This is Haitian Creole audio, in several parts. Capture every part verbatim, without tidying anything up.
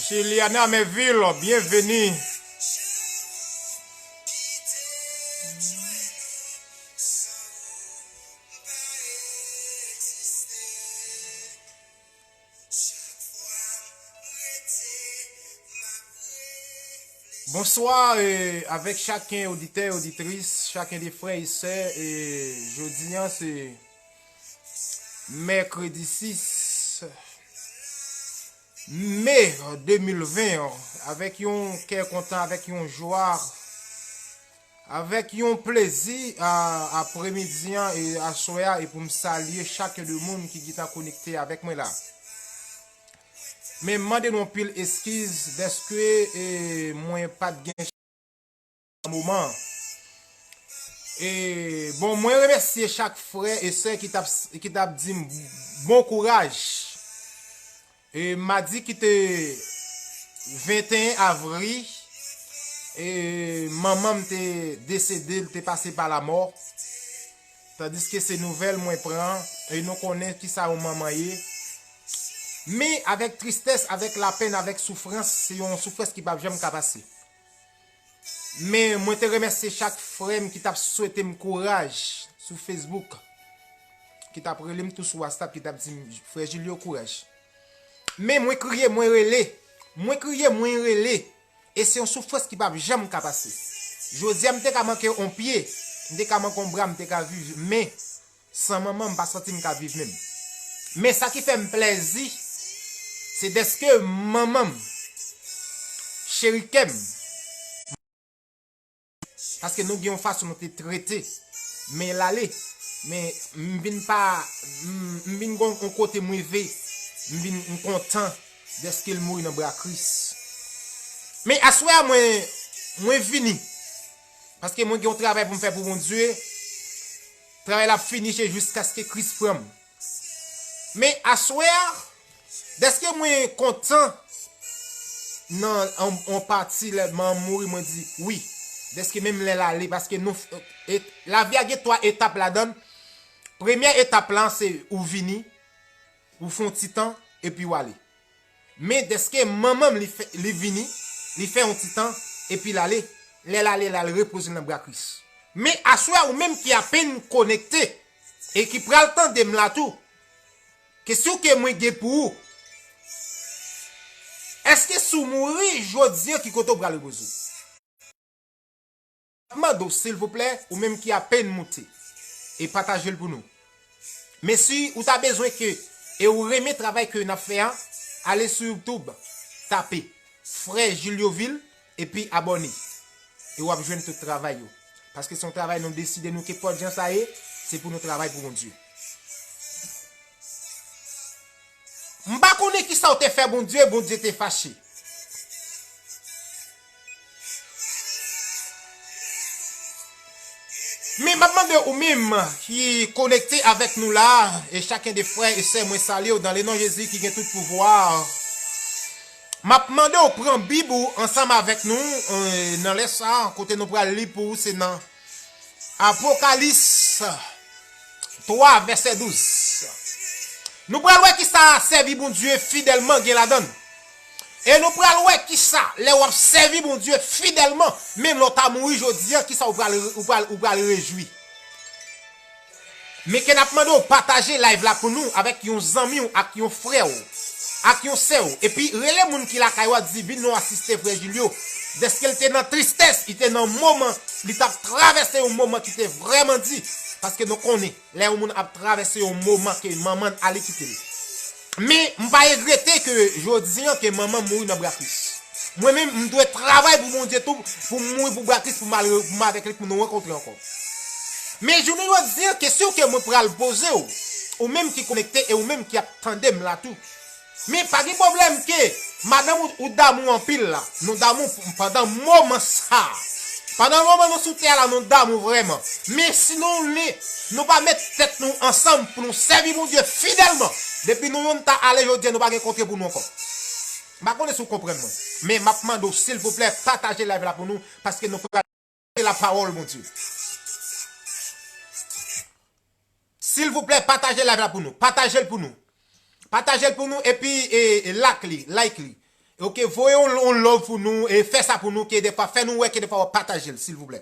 Chiliana Merville, byenveni. Bonswa, e, avèk chaken oditè, oditris, chaken de frè e sè, e, jodi a se mèkredi sis me de mil ven an, avèk yon kè kontan, avèk yon jwa, avèk yon plezi, a, apremidi an e aswè a, e pou m salye chaken de moun ki gentan konekte avèk mwen la. Men m mande nou anpil eskiz dèske, e, mwen pa t gen moman. E, bon, mwen remèsye chak frè e sè ki t ap, ki t ap di m bon kouraj. E, madi ki te venteyen avri, e, manman m te desede, l te pase pa lamò. Tandiske se nouvèl mwen pran, e nou konnen kisa yon manman ye. Men avèk tristès, avèk lapenn, avèk soufrans, se yon soufrans ki p ap janm ka pase. Men mwen te remèsye chak frè m ki t ap swete m kouraj sou Facebook, ki t ap rele m tou sou WhatsApp, ki t ap di m, "Frè Julio, kouraj." Men mwen kriye, mwen rele, mwen kriye, mwen rele. E se yon soufrans ki p ap janm ka pase. Jodi a, m te ka manke yon pye, m te ka manke yon bra, m te ka viv, men san manman m, m pa santi m ka viv menm. Men sa ki fè m plèzi, se dèske manman m, cheri kè m, paske nou gen yon fason nou te trete, men l ale, men m vin pa, m, m vin gon yon kote m rive, m vin, m kontan dèske l mouri nan bra Kris. Men aswè a, mwen, mwen vini, paske mwen gen yon travay pou m fè pou Bondye. Travay la ap fini, se jiskaske Kris pran m. Men aswè a, dèske mwen kontan nan an, an pati lè manman m mouri, mwen di wi. Dèske menm lè l ale, paske nou, e, lavi a gen twa etap ladan l. Premyè etap la, se ou vini, ou fè yon ti tan, epi w ale. Men dèske manman m li fè, li vini, li fè yon ti tan, epi l ale. Lè l ale, l al repoze l nan bra Kris. Men aswè a, ou menm ki apenn konekte e ki pral tande m la tou, kesyon ke mwen gen pou ou, èske si w mouri jodi a, ki kote w pral repoze w? Mande w, silvouplè, ou menm ki apenn moute, e pataje l pou nou. Men si ou ta bezwen ke, e ou renmen travay ke n ap fè a, ale sou YouTube, tape Frè Julio Ville, epi abòne. E w ap jwenn tout travay yo. Paske se yon travay nou deside nou ke pòt jan sa ye, se pou nou travay pou Bondye. M pa konnen kisa w te fè Bondye, Bondye te fache. Men m ap mande ou menm ki konekte avèk nou la, e chaken de frè e sè mwen salye w dan le non Jezi ki gen tout pouvwa. M ap mande w pran Bib ou ansanm avèk nou, e, nan lè sa, kote nou pral li pou ou, se nan Apokalis twa, vèsè douz. Nou pral wè kisa sèvi Bondye fidèlman gen ladan l. E nou pral wè kisa, lè w ap sèvi Bondye fidèlman, menm lè w ta mouri jodi a, kisa ou pral, ou pral, ou pral rejwi. Men ke n ap mande w pataje live la pou nou avèk yon zanmi w, ak yon frè w, ak yon sè w. Epi rele moun ki lakay ou a, di, "Vin nou asiste frè Julio." Dèske l te nan tristès, li te nan moman, li t ap travèse yon moman ki te vrèman di. Paske nou konnen, lè yon moun ap travèse yon moman ke manman l ale kite l. Men, m pa regrete ke jodi a ke manman m mouri nan bra Kris. Mwen menm, m dwe travay pou Bondye tou, pou m mouri pou bra Kris, pou m al, pou m avèk li, pou nou rankontre ankò. Men jounen jodi a, kesyon ke mwen pral poze w, ou menm ki konekte e ou menm ki ap tande m la tou. Men pa gen pwoblèm ke madanm ou, ou damou anpil la. Nou damou p-, pandan moman sa. Pandan moman nou sou tè a la, nou damou vrèman. Men si nou li, nou pa met tèt nou ansanm pou nou sèvi Bondye fidèlman, depi nou youn ta ale jodi a, nou pa gen kontre pou nou ankò. M pa konnen si w konprann mwen. Men m ap mande w, silvouplè, pataje live la pou nou, paske nou pral la pawòl Bondye. Silvouplè, pataje live la pou nou. Pataje l pou nou. Pataje l pou nou, epi, e, e, like li, like li. Ok, voye yon, yon love pou nou e fè sa pou nou, ke defwa, fè nou wè ke defwa w ap pataje l, silvouplè.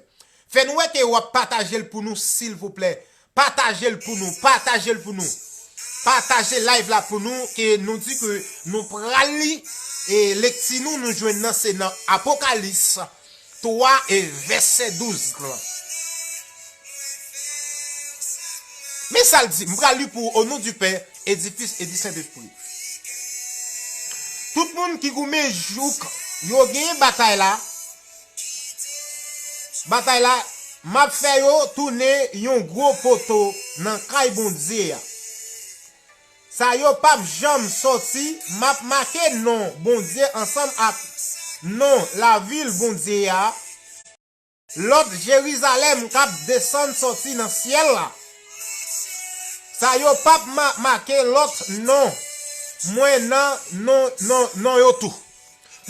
Fè nou wè ke w ap pataje l pou nou, silvouplè. Pataje l pou nou, pataje l pou nou. Pataje live la pou nou, ke nou di ke nou pral li, e lekti nou, nou jwenn nan, se nan Apokalis twa e vèsè douz lan. Men sa l di, m pral li pou ou, au nom du Père, et du Fils et du Saint-Esprit. Tout moun ki goumen jouk yo genyen batay la, batay la, m ap fè yo tounen yon gwo poto nan kay Bondye a. Sa yo p ap janm sòti, m ap make non Bondye ansanm ak non lavil Bondye a. Lòt Jerizalèm k ap desann sòti nan syèl la. Sa yo p ap ma-, make lòt non mwen nan non, non, non yo tou.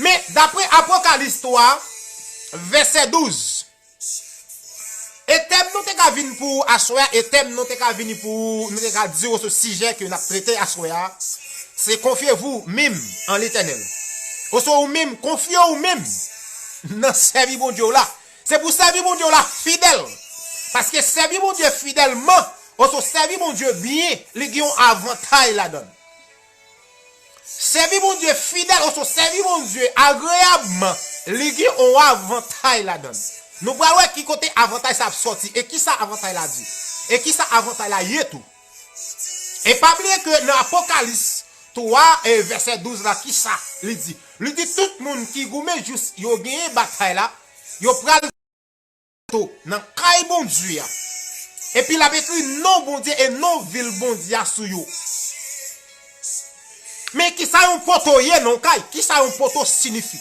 Men, dapre Apokalis twa, vèsè douz, e tèm nou te ka vin pou aswè a, e tèm nou te ka vini pou, nou te ka di oswa sijè ke n ap trete aswè a, se konfye vou menm an Letènèl. Oswa ou menm, konfye ou menm nan sèvi Bondye w la. Se pou sèvi Bondye w la fidèl. Paske sèvi Bondye fidèlman, oswa sèvi Bondye byen, li gen yon avantay ladan l. Sèvi Bondye fidèl, oswa sèvi Bondye agreyabman, li gen yon avantay ladan l. Nou pral wè ki kote avantay sa ap sòti, e kisa avantay la di, e kisa avantay la ye tou. E pa bliye ke nan Apokalis twa e vèsè douz la, kisa li di? Li di tout moun ki goumen jous yo genyen batay la, yo pral poto nan kay Bondye a. Epi l ap ekri non Bondye e non vil Bondye a sou yo. Men kisa yon poto ye nan yon kay? Kisa yon poto siyifi?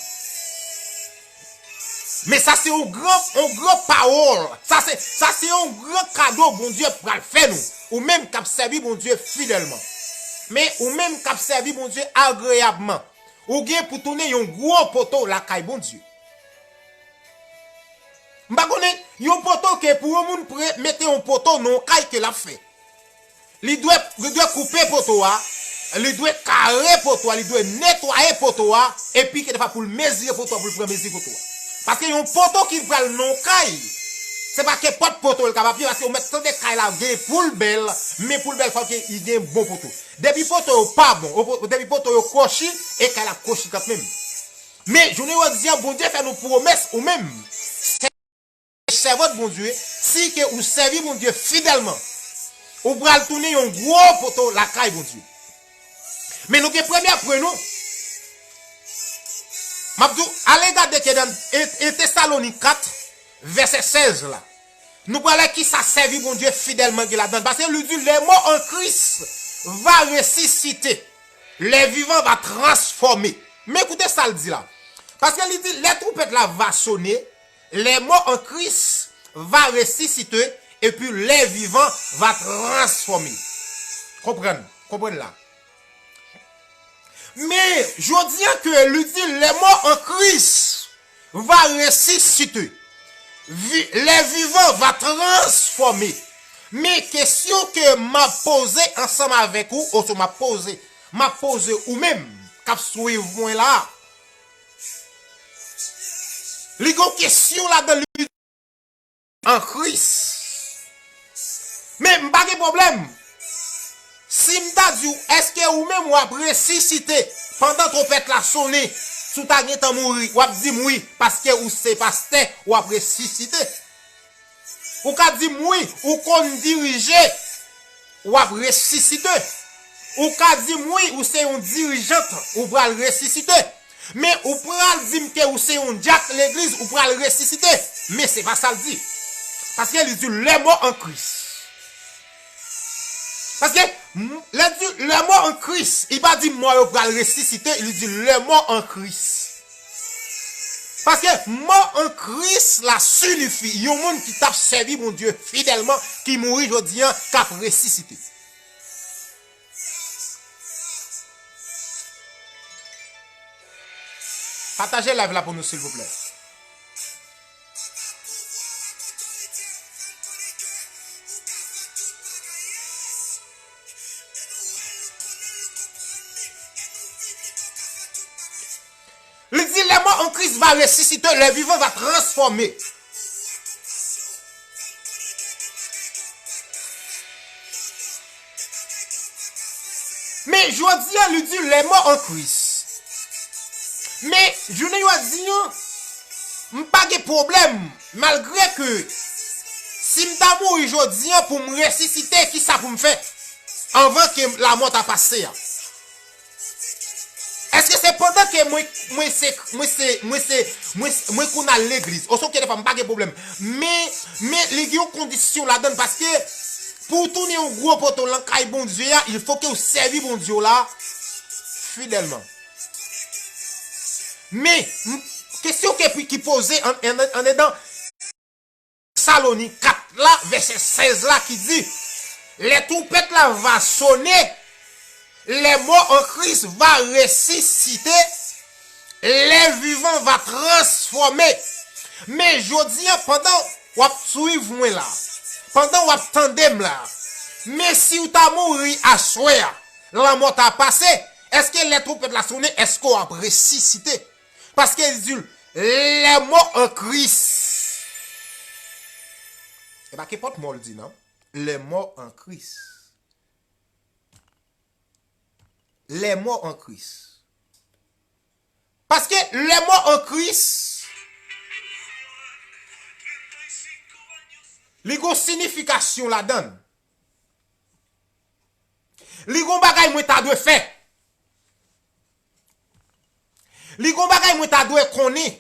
Men sa se yon gran, yon gran pawòl. Sa se, sa se yon gran kado Bondye pral fè nou. Ou menm k ap sèvi Bondye fidèlman. Men ou menm k ap sèvi Bondye agreyabman. Ou gen pou tounen yon gwo poto lakay Bondye. M pa konnen, yon poto ke pou yon moun pre-, mete yon poto nan yon kay ke l ap fè. Li dwe, li dwe koupe poto a, li dwe kare poto a, li dwe netwaye poto a, epi ke defwa pou l mezire poto a, pou l pran mezi poto a. Paske yon poto ki pral nan yon kay, se pa kenpòt poto l kapab ye, paske ou mèt tande kay la gen pou l bèl, men pou l bèl fòk li gen bon poto. Depi poto yo pa bon, depi poto yo kwochi, e kay la ap kwochi kanmenm. Men, jounen jodi a, Bondye fè nou pwomès, ou menm, sèvant Bondye, si ke ou sèvi Bondye fidèlman, ou pral tounen yon gwo poto lakay Bondye. Men nou gen premye pwen nou. M ap di w, ale gade ke nan en, en Tesalonik kat, vèsè sèz la. Nou pral wè kisa sèvi Bondye fidèlman gen ladan l. Paske li di, les morts en Christ va ressusciter, les vivants va transformer. Men koute sa l di la. Paske li di, lè twonpèt la va sone, les morts en Christ va ressusciter, epi les vivants va transformer. Konprann, konprann la. Men, jodi a ke li di, les morts en Christ va ressusciter. Vi-, les vivants va transformer. Men kesyon ke m ap poze ansanm avèk ou, oswa m ap poze, m ap poze ou menm k ap swiv mwen la. Li gen kesyon ladan li an Kris. Men m pa gen pwoblèm. Si m ta di w, èske ou menm w ap resisite pandan twonpèt la sonnen, si w ta gentan mouri, w ap di m wi, paske ou se pastè, w ap resisite. Ou ka di m wi, ou konn dirije, w ap resisite. Ou ka di m wi, ou se yon dirijant, ou pral resisite. Men ou pral di m ke ou se yon dyak legliz, ou pral resisite. Men se pa sa l di. Paske li di, les morts en Christ. Paske, m, lè di, les morts en Christ, li pa di mò yo pral resisite, li di, les morts en Christ. Paske mò an Kris la siyifi yon moun ki t ap sèvi Bondye fidèlman, ki mouri jodi a, k ap resisite. Pataje live la pou nou, silvouplè. Christ va ressusciter, les vivants va transformer. Men jodi a, li di, les morts en Christ. Men jounen jodi a, m pa gen pwoblèm, malgre ke si m ta mouri jodi a pou m resisite, kisa pou m fè anvan ke lamò ta pase a? Èske se pandan ke mwen, mwen se, mwen se, mwen se, mwen, mwen konn al legliz? Oswa ke defwa m pa gen pwoblèm. Men, men li gen yon kondisyon ladan l, paske pou w tounen yon gwo poto lan kay Bondye a, il faut que w sèvi Bondye w la fidèlman. Men, m- kesyon ke, ki poze an, an, andedan Saloni kat la, vèsè sèz la ki di, les trompettes là va sonner, les morts en Christ va ressusciter, les vivants va transformer. Men jodi a, pandan w ap swiv mwen la, pandan w ap tande m la, men si w ta mouri aswè a, lanmò ta pase, èske lè twonpèt la sonnen, èske w ap resisite? Paske li di, les morts en Christ. E pa kenpòt mò l di, non. Les morts en Christ. Les morts en Christ. Paske les morts en Christ, li gon siyifikasyon ladan l. Li gon bagay mwen ta dwe fè. Li gon bagay mwen ta dwe konnen.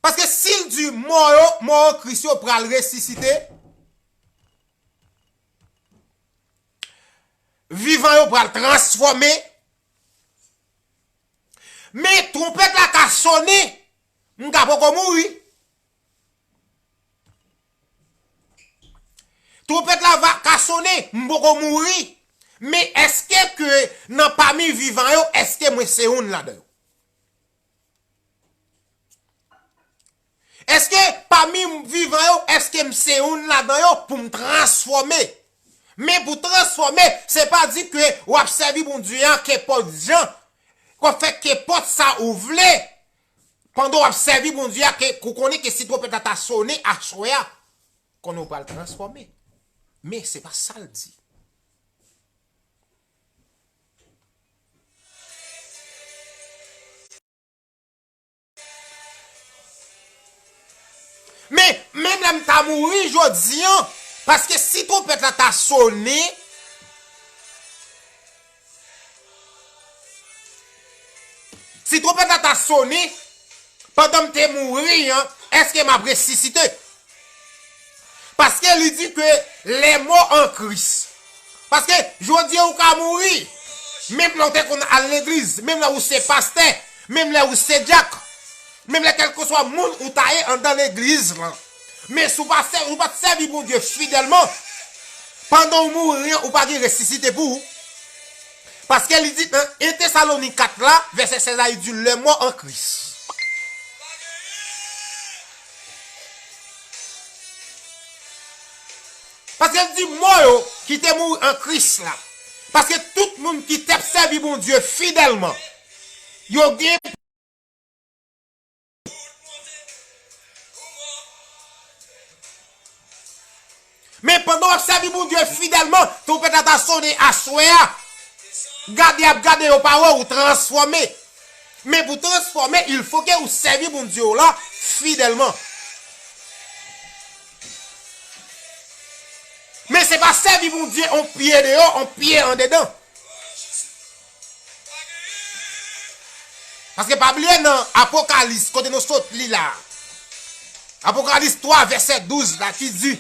Paske si l di mò yo, mò an Kris yo pral resisite, vivan yo pral transfòme, men twonpèt la ka sonnen, m ka poko mouri. Twonpèt la va ka sonnen, m poko mouri. Men èske ke nan pami vivan yo, èske mwen se youn ladan yo? Èske pami vivan yo, èske m se youn ladan yo pou m transfòme? Men pou transfòme, se pa di ke w ap sèvi Bondye a kenpòt jan, w ap fè kenpòt sa ou vle. Pandan w ap sèvi Bondye a, ke, ou konnen ke si twonpèt la ta sonnen aswè a, konnen w pral transfòme. Men se pa sa l di. Men, menm lè m ta mouri jodi an, paske si twonpèt la ta sonnen, si twonpèt la ta sonnen, pandan m te mouri an, èske m ap resisite? Paske li di ke les morts en Christ. Paske jodi a ou ka mouri. Menm lè ou te konn al legliz, menm lè ou se pastè, menm lè ou se dyak, menm lè kèlkeswa moun ou ta ye anndan legliz lan. Men si w pa sè- ou pa t sèvi Bondye fidèlman, pandan w mouri an, ou pa gen resisite pou ou. Paske li di nan en Tesalonik kat la, vèsè sèz la, li di, les morts en Christ. Paske l di mò yo ki te mouri an Kris la. Paske tout moun ki t ap sèvi Bondye fidèlman, yo gen Men pandan w ap sèvi Bondye fidèlman, twonpèt la ta sonnen aswè a. Gade y ap gade yo pa wè w, ou transfòme. Men pou transfòme, il faut que ou sèvi Bondye w la fidèlman. Men se pa sèvi Bondye on pye deyò, on pye andedan. Paske pa bliye nan Apokalis, kote nou sot li la. Apokalis twa, vèsè douz la, ki di,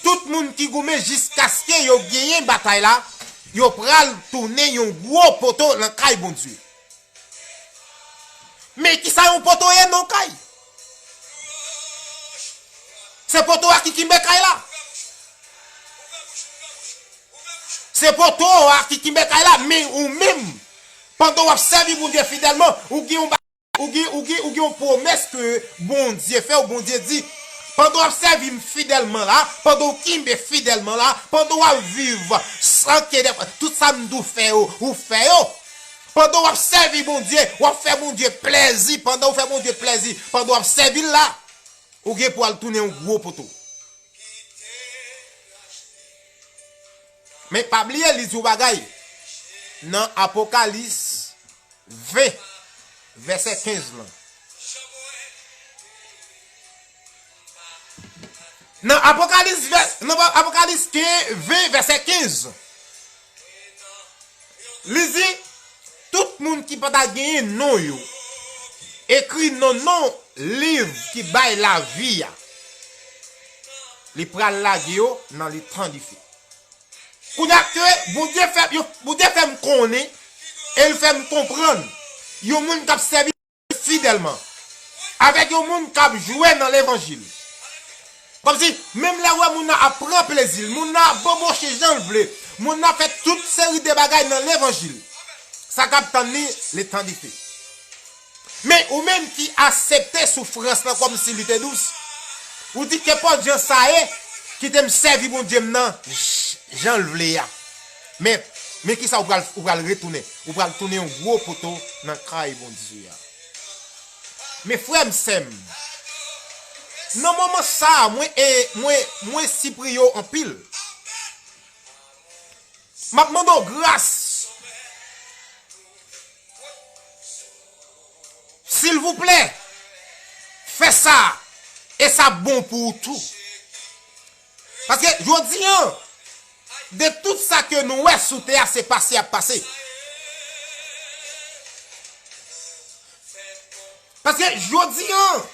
tout moun ki goumen jiskaske yo genyen batay la, yo pral tounen yon gwo poto nan kay Bondye. Men kisa yon poto ye nan kay? Se poto a ki kenbe kay la. Se poto a ki kenbe kay la, men ou menm, pandan w ap sèvi Bondye fidèlman, ou gen yon ba- ou gen, ou gen, ou gen yon pwomès ke Bondye fè w, Bondye di, Pandan w ap sèvi m fidèlman la, pandan w kenbe fidèlman la, pandan w ap viv san ke de, tout sa m di w fè yo, ou fè yo. Pandan w ap sèvi Bondye, w ap fè Bondye plèzi, pandan w fè Bondye plèzi, pandan w ap sèvi l la, ou gen pou al tounen yon gwo poto. Men pa bliye, li di w bagay nan Apokalis ven, vèsè kenz lan. Nan Apokalis, vè- nan Apokalis ven, vèsè kenz, li di, tout moun ki pa ta genyen non yo ekri nan non liv ki bay lavi a, li pral lage yo nan letan dife. Kounye a ke Bondye fè, yo, Bondye fè m konnen, e l fè m konprann, yon moun k ap sèvi fidèlman, avèk yon moun k ap jwe nan levanjil. Kòmsi, menm lè w wè moun nan ap pran plezi l, moun nan ap banboche jan l vle, moun nan ap fè tout seri de bagay nan levanjil, sa k ap tann li, letan dife. Men ou menm ki aksepte soufrans lan kòmsi li te dous, ou di, kenpòt jan sa ye, kite m sèvi Bondye m nan j- jan l vle a. Men, men kisa ou pral, ou pral retounen? Ou pral tounen yon gwo poto nan kay Bondye a. Men frè m, sè m, nan moman sa a, mwen, e, mwen, mwen sipriye w anpil. M ap mande w gras. Silvouplè, fè sa, e sa bon pou ou tou. Paske jodi an, de tout sa ke nou wè sou tè a, se pase y ap pase. Paske jodi an,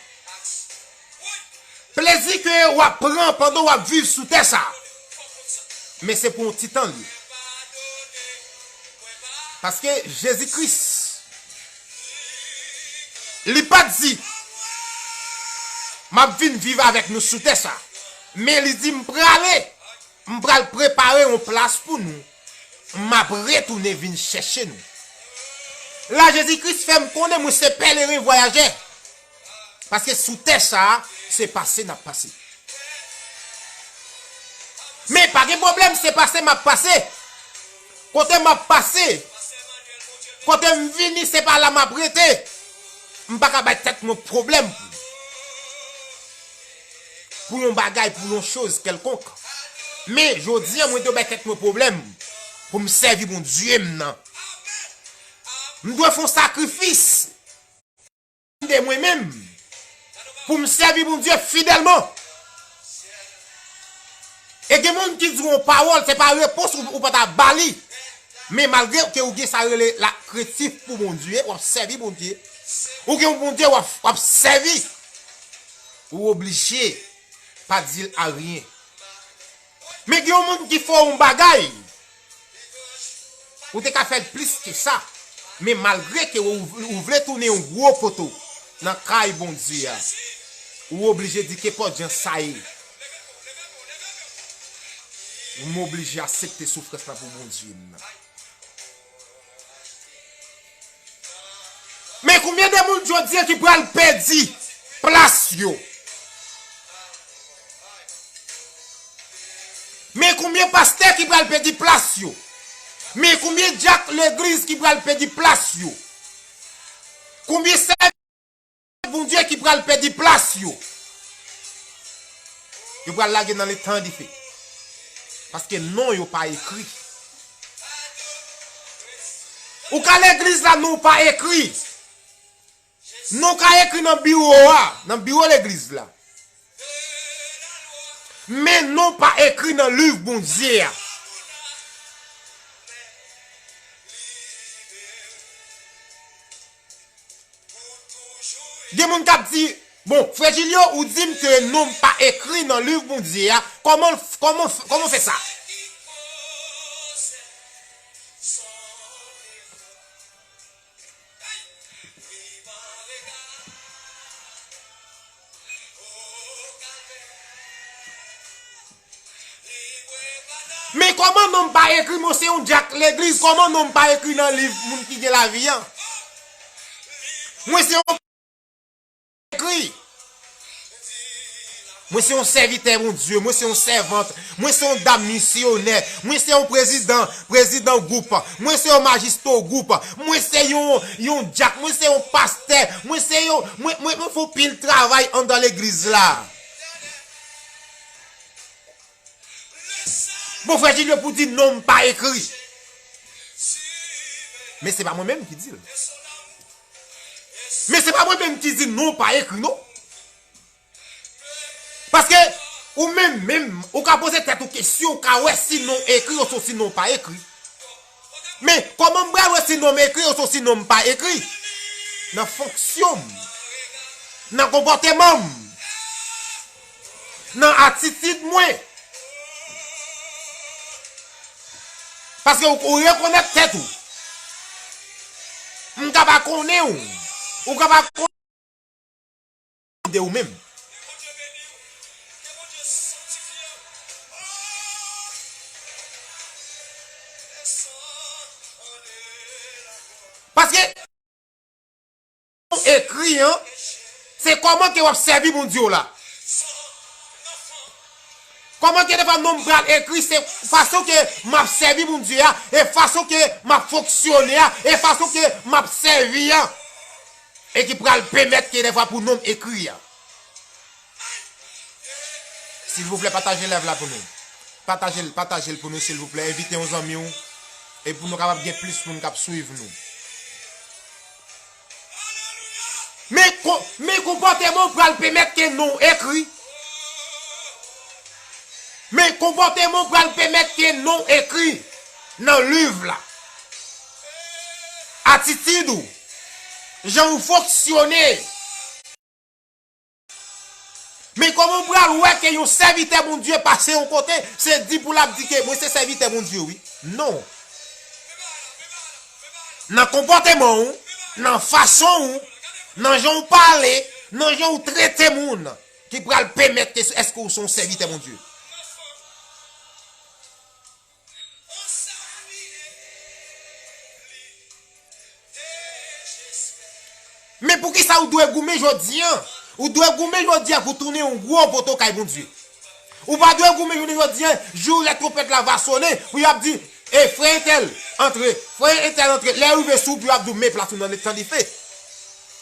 plezi ke w ap pran pandan w ap viv sou tè sa a, men se pou yon ti tan li. Paske Jezi Kris, li pa t di, m ap vin viv avèk nou sou tè sa a, men li di, m prale, m pral prepare yon plas pou nou, m ap retounen vin chèche nou. La, Jezi Kris fè m konnen mwen se pèleren vwayajè. Paske sou tè sa a, se pase n ap pase. Men pa gen pwoblèm, se pase m ap pase. Kote m ap pase, kote m vini, se pa la m ap rete. M pa ka bay tèt mwen pwoblèm pou, pou yon bagay, pou yon choz kèlkonk. Men jodi an, mwen dwe bay tèt mwen pwoblèm pou m sèvi Bondye m nan. M dwe fè yon sakrifis de mwen menm pou m sèvi Bondye fidèlman. E gen moun ki di w yon pawòl, se pa repons ou, ou pa ta ba li. Men malgre ke ou gen sa rele la krentif pou Bondye, w ap sèvi Bondye, ou gen yon Bondye w ap, w ap sèvi, ou oblije pa di l aryen. Men gen yon moun ki fè w yon bagay, ou te ka fè l plis ke sa. Men malgre ke ou, ou vle tounen yon gwo poto nan kay Bondye a, ou oblije di kenpòt jan sa ye, m oblije aksepte soufrans lan pou Bondye m nan. Men konbyen de moun jodi an ki pral pèdi plas yo? Men konbyen pastè ki pral pèdi plas yo? Men konbyen dyak legliz ki pral pèdi plas yo? Konbyen sèvitè Bondye ki pral pèdi plas yo? Yo pral lage nan letan dife. Paske non yo pa ekri. Ou ka legliz la, non w pa ekri. Non w ka ekri nan biwo a, nan biwo legliz la. Men non w pa ekri nan liv Bondye a. Gen moun k ap di, bon, frè Julio, ou di m ke non m pa ekri nan liv Bondye a. Kòman, kòman, kòman w fè sa? Men kòman non m pa ekri, mwen se yon dyak legliz, kòman non m pa ekri nan liv moun ki gen lavi an? Mwen se yon ekri. Mwen se yon sèvitè Bondye, mwen se yon sèvant, mwen se yon dam misyonè, mwen se yon prezidan, prezidan gwoup, mwen se yon majistra gwoup, mwen se yon, yon dyak, mwen se yon pastè, mwen se yon, mwen, mwen, mwen fè yon pil travay anndan legliz la. Bon, frè Jilye pou di non, m pa ekri. Men se pa mwen menm ki di l. Men se pa mwen menm ki di non, pa ekri non. Paske ou menm, menm, ou ka poze tèt ou kesyon, ou ka wè si non ekri oswa si non pa ekri. Men, kòman m pral wè si non m ekri oswa si non m pa ekri? Nan fonksyon m, nan konpòteman m, nan atitid mwen. Paske ou, ou rekonèt tèt ou. M ka pa konnen ou. Ou ka pa konnen de ou menm. Paske ekri an, se kòman ke w ap sèvi Bondye w la. Kòman ke defwa non m pral ekri, se fason ke m ap sèvi Bondye a, e fason ke m ap fonksyone a, e fason ke m ap sèvi a, e ki pral pèmèt ke defwa pou non m ekri a. Silvouplè, pataje live la pou nou. Pataje l, pataje l pou nou, silvouplè. Envite yon zanmi w. E pou nou kapab gen plis moun k ap swiv nou. Men, men konpòteman w pral pèmèt ke non w ekri. Men konpòteman w pral pèmèt ke non w ekri nan liv la. Atitid ou, jan ou fonksyone. Men kòman w pral wè ke yon sèvitè Bondye pase yon kote, se di pou l ap di ke mwen se sèvitè Bondye, wi? Non. Nan konpòteman w, nan fason w, nan jan w pale, nan jan w trete moun, ki pral pèmèt ke èske w se yon sèvitè Bondye. Men poukisa ou dwe goumen jodi a? Ou dwe goumen jodi a pou tounen yon gwo poto kay Bondye. Ou pa dwe goumen jounen jodi a, jou lè twonpèt la va sonnen, pou y ap di, e frè entèl, antre, frè entèl antre. Lè rive sou ou, pou y ap di w men plas ou nan letan dife.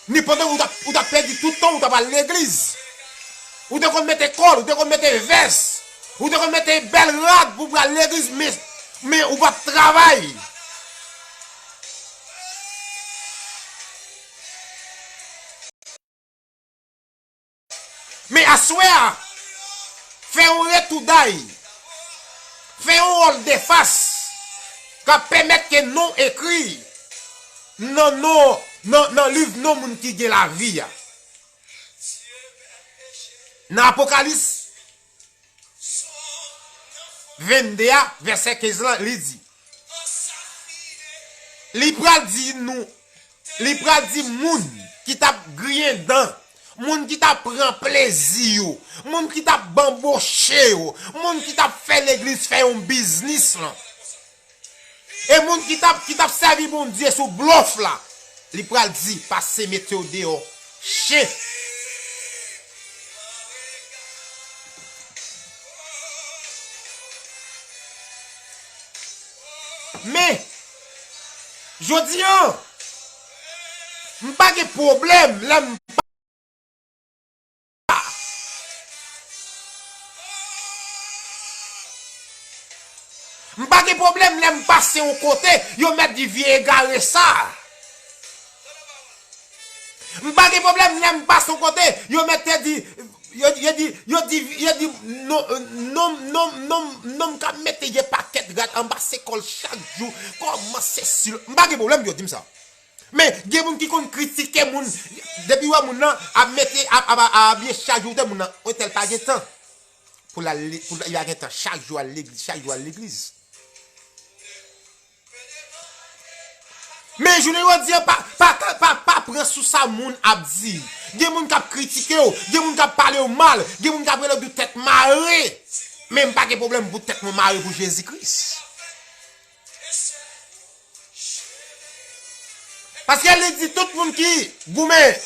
Ni pandan ou t ap, ou t ap pèdi tout tan ou t ap al legliz. Ou te konn mete kòl, ou te konn mete vès, ou te konn mete bèl rad pou pral legliz, men, men ou p ap travay. Men aswè a, fè yon retouday, fè yon wòl defas k ap pèmèt ke non ekri nan non, nan, nan liv non moun ki gen lavi a. Nan Apokalis vennde a, vèsè kenz lan, li di, li pral di nou, li pral di moun ki t ap griyen dan, moun ki t ap pran plezi yo, moun ki t ap banboche yo, moun ki t ap fè legliz fè yon biznis lan. E moun ki t ap, ki t ap sèvi Bondye sou blòf la, li pral di, pase mete yo deyò, chen. Men, jodi a, m pa gen pwoblèm lè m M pa gen pwoblèm lè m pase yon kote, yo mèt di vye egare sa. M pa gen pwoblèm lè m pase yon kote, yo mèt te di, yo, yo di, yo di, yo di, non, non, non, non, non, m ka mete je pakèt rad anba se kòl chak jou, kòman se si, m pa gen pwoblèm yo di m sa. Men, gen moun ki konn kritike moun. Depi w wè moun nan ap mete, ap, ap, ap abiye chak jou, ou di moun nan, entèl pa gen tan. Pou l al, pou l, li pa gen tan. Chak jou al legliz, chak jou al legliz. Men, jounen jodi a, pa, pa, pa, pa pran sou sa moun ap di. Gen moun k ap kritike w, gen moun k ap pale w mal, gen moun k ap rele w di w tèt mare. Men, m pa gen pwoblèm pou tèt mwen mare pou Jezi Kris. Paske li di tout moun ki goumen,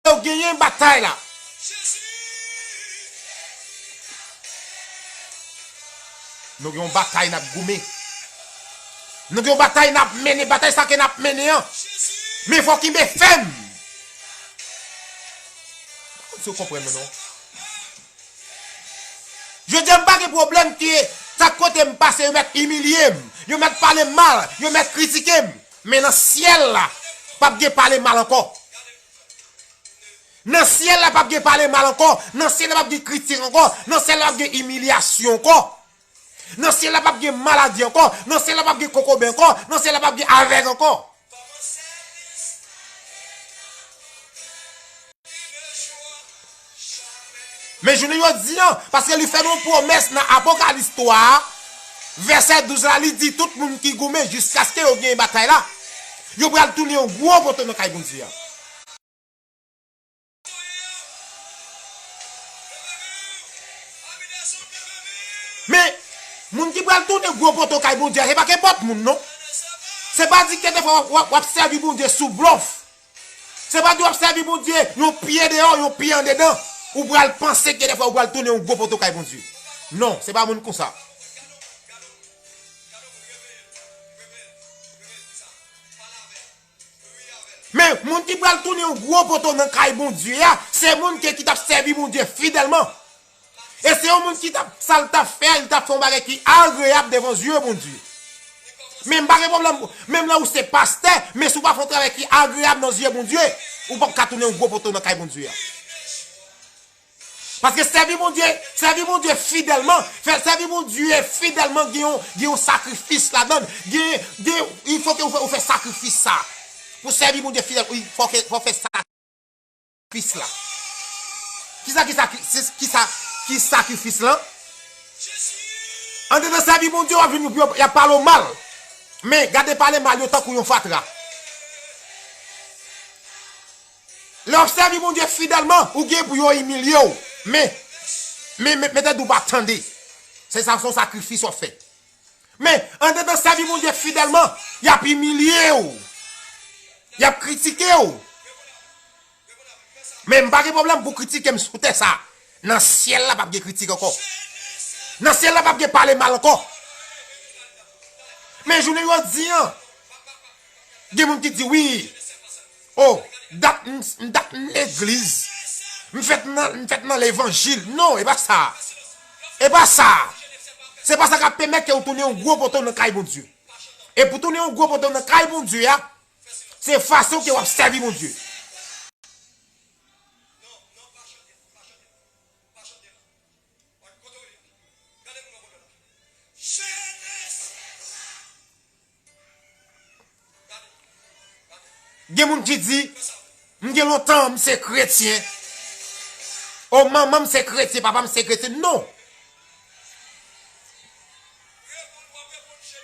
yo genyen batay la. Nou gen yon batay n ap goumen. Nou gen yon batay n ap mennen. Batay sa ke n ap mennen an, men fò w kenbe fèm. Si w konprann mwen non. Jodi a m pa gen pwoblèm ke chak kote m pase yo mèt imilye m, yo mèt pale m mal, yo mèt kritike m. Men nan syèl la, p ap gen pale mal ankò. Nan syèl la p ap gen pale mal ankò. Nan syèl la p ap gen kritik ankò. Nan syèl la p ap gen imilyasyon ankò. Nan syèl la p ap gen maladi ankò. Nan syèl la p ap gen kokobe ankò. Nan syèl la p ap gen avèg ankò. Men jounen jodi a, paske li fè nou yon pwomès nan Apokalis twa a, vèsè douz la, li di tout moun ki goumen jiskaske yo genyen batay la, yo pral tounen yon gwo poto nan kay Bondye a. Men, moun ki pral tounen gwo poto kay Bondye a, se pa kenpòt moun non. Se pa di ke defwa w ap, w ap, w ap sèvi Bondye sou blòf. Se pa di w ap sèvi Bondye, yon pye deyò, yon pye andedan. Ou pral panse ke defwa ou pral tounen yon gwo poto kay Bondye. Non, se pa moun konsa. Men, moun ki pral tounen yon gwo poto nan kay Bondye a, se moun ke, ki t ap sèvi Bondye fidèlman. E se yon moun ki t ap, sa l t ap fè, li t ap fè yon bagay ki agreyab devan zye Bondye. Men m pa gen pwoblèm, menm lè ou se pastè, men si w pa fè yon travay ki agreyab nan zye Bondye, ou p ap ka tounen yon gwo poto nan kay Bondye a. Paske sèvi Bondye, sèvi Bondye fidèlman, fè sèvi Bondye fidèlman gen yon, gen yon sakrifis ladan l. Gen, gen, il faut que ou fè, ou fè sakrifis sa. Pou sèvi Bondye fidèl, il faut que, fò fè sakrifis la. Kisa, kisa, ki, se, kisa, ki sakrifis lan? Andedan sèvi Bondye, w ap vin, y ap pale w mal. Men, gade pale mal yo tankou yon fatra. Lè w ap sèvi Bondye fidèlman, ou gen pou yo imilye w. Men, men, men, men tande w pa tande. Se sa, se yon sakrifis w ap fè. Men, andedan sèvi Bondye fidèlman, y ap imilye w. Y ap kritike w. Men m pa gen pwoblèm pou kritike m sou tè sa. Nan syèl la, p ap gen kritik ankò. Nan syèl la, p ap gen pale mal ankò. Men jounen jodi a, gen moun ki di, wi, o, dat m, dat m legliz. M fèt nan, m fèt nan levanjil. Non, e pa sa. E pa sa. Se pa sa k ap pèmèt ke w tounen yon gwo poto nan kay Bondye. E pou tounen yon gwo poto nan kay Bondye a, se fason ke w ap sèvi Bondye. Gen moun ki di, m gen lontan m se kretyen. O manman m se kretyen, papa m se kretyen. Non.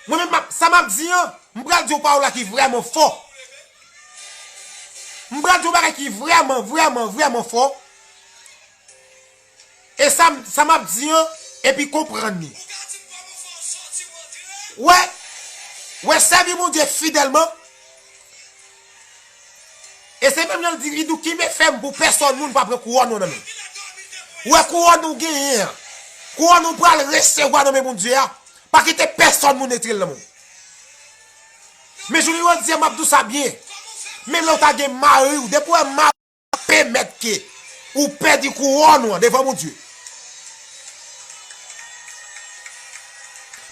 Mwen menm, m ap, sa m ap di an, m pral di yon pawòl la ki vrèman fò. M pral di yon bagay ki vrèman, vrèman, vrèman fò. E sa, sa m ap di an, epi konprann li. Wè, wè, sèvi Bondye fidèlman. E se menm jan l di, li di w, kenbe fèm pou pèsòn moun pa pran kouwòn ou nan men w. Wè kouwòn ou genyen an. Kouwòn ou pral resevwa nan men Bondye a. Pa kite pèsòn moun retire l nan men w. Men jounen jodi a, m ap di w sa byen. Menm lè w ta gen mari w, depi w wè mari w pèmèt ke ou pèdi kouwòn ou an devan Bondye.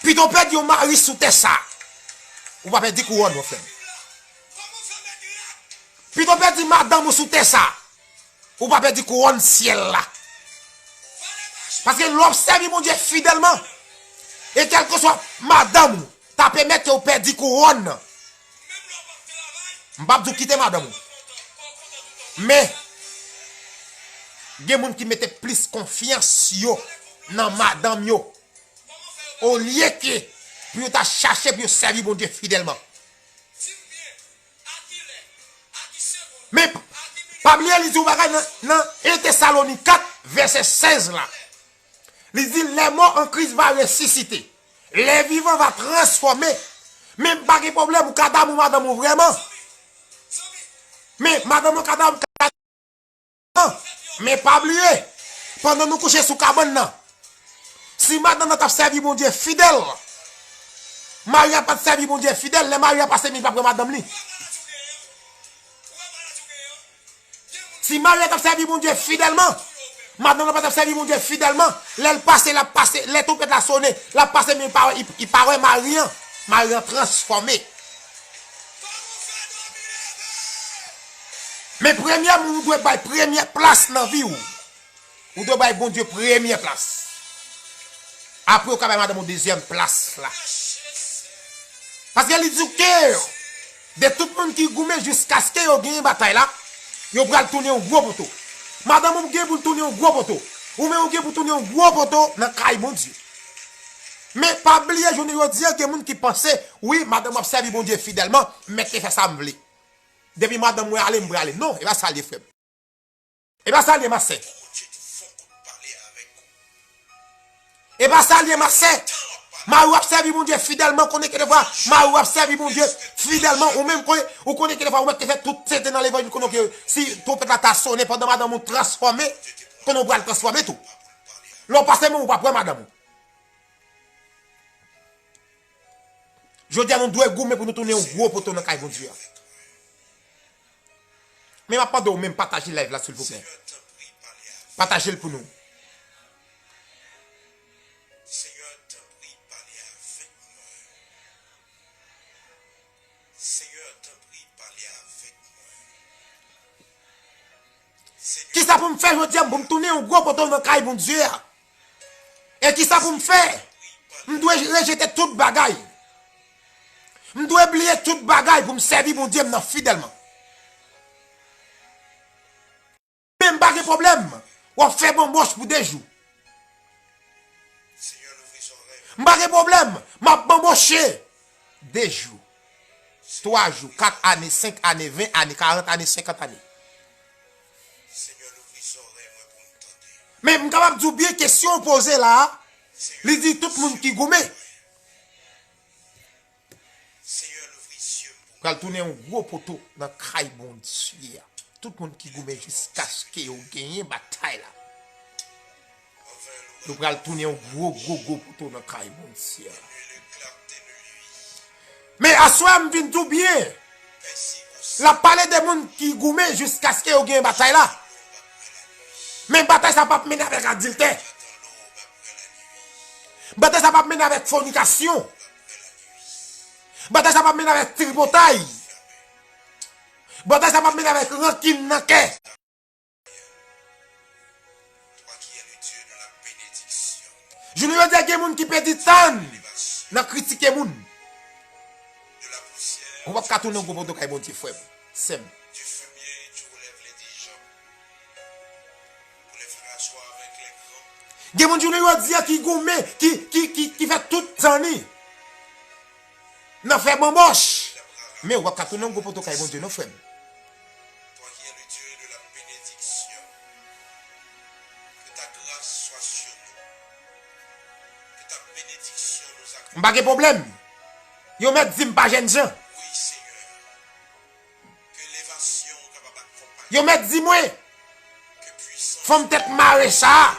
Pito w pèdi yon mari sou tè sa, ou pa pèdi kouwòn ou an, frè m. Pito w pèdi madanm ou sou tè sa, ou pa pèdi kouwòn syèl la. Paske lè w ap sèvi Bondye fidèlman, e kèlkeswa madanm ou ta pèmèt ke w pèdi kouwòn nan, m p ap di w kite madanm ou. Men, gen moun ki mete plis konfyans yo nan madanm yo, olye ke pou yo ta chache pou yo sèvi Bondye fidèlman. Men, pa bliye li di yon bagay nan, nan en Tesalonik kat, vèsè sèz la. Li di, les morts en Christ va ressusciter. Les vivants va transformer. Men pa gen pwoblèm, ou ka damou madanm ou vrèman. Men madanm ou ka damou, men pa bliye, pandan nou kouche sou kabann nan, Si madanm nan t ap sèvi Bondye fidèl, mari a pa t sèvi Bondye fidèl, lè mari a pase, li pa pran madanm li. Si mari a t ap sèvi Bondye fidèlman, madanm nan pa t ap sèvi Bondye fidèlman, lè l pase, l ap pase, lè twonpèt la sonnen, l ap pase, men li pa wè, li, li pa wè mari an. Mari an transfòme. Men premye moun ou dwe bay premye plas nan vi w. Ou dwe bay Bondye premye plas. Apre, ou ka bay madanm ou dezyèm plas la. Paske li di w ke de tout moun ki goumen jiskaske yo genyen batay la, yo pral tounen yon gwo poto. Madanm ou gen pou l tounen yon gwo poto. Ou menm ou gen pou tounen yon gwo poto nan kay Bondye. Men pa bliye, jounen jodi a, gen moun ki panse, wi, madanm ap sèvi Bondye fidèlman, mèt te fè sa m vle. Depi madanm mwen ale, m prale. Non, e pa sa l ye, frè m. E pa sa l ye, ma sè. E pa sa l ye, ma sè. Mari w ap sèvi Bondye fidèlman, konnen ke defwa mari w ap sèvi Bondye fidèlman, ou menm konnen, ou konnen ke defwa ou mèt te fè tout sete nan levanjil, konnen ke si twonpèt la ta sonnen pandan madanm ou transfòme, konnen ou pral transfòme tou. Lè w pase men ou pa pran madanm ou. Jodi a, nou dwe goumen pou nou tounen yon gwo poto nan kay Bondye a. Men m ap mande w menm pataje live la, silvouplè. Pataje l pou nou. Kisa pou m fè jodi a pou m tounen yon gwo poto nan kay Bondye a? E kisa pou m fè? M dwe rejete tout bagay. M dwe bliye tout bagay pou m sèvi Bondye m nan fidèlman. Men m pa gen pwoblèm. W ap fè banbòch pou de jou. M pa gen pwoblèm. M ap banbòche de jou, twa jou, kat ane, senk ane, ven ane, karant ane, senkant ane. Men m kapab di w byen kesyon w poze la a, li di tout moun ki goumen. Pral tounen yon gwo poto nan kay Bondye a. Tout moun ki goumen jiskaske yo genyen batay la, yo pral tounen yon gwo, gwo, gwo poto nan kay Bondye a. Men aswè a m vin di w byen, l ap pale de moun ki goumen jiskaske yo genyen batay la. Men batay sa p ap mennen avèk adiltè. Batay sa p ap mennen avèk fònikasyon. Batay sa p ap mennen avèk tripotay. Batay sa p ap mennen avèk rankin nan kè. Jounen jodi a, gen moun ki pèdi tan nan kritike moun. Ou p ap ka tounen yon gwo poto kay Bondye, frè m, sè m. Gen moun jounen jodi a ki goumen, ki, ki, ki, ki fè tout tan li nan fè banbòch. Men w ap ka tounen yon gwo poto kay Bondye, non, frè m. M pa gen pwoblèm. Yo mèt di m pa jènjan. Yo mèt di mwen, fanm tèt mare sa a,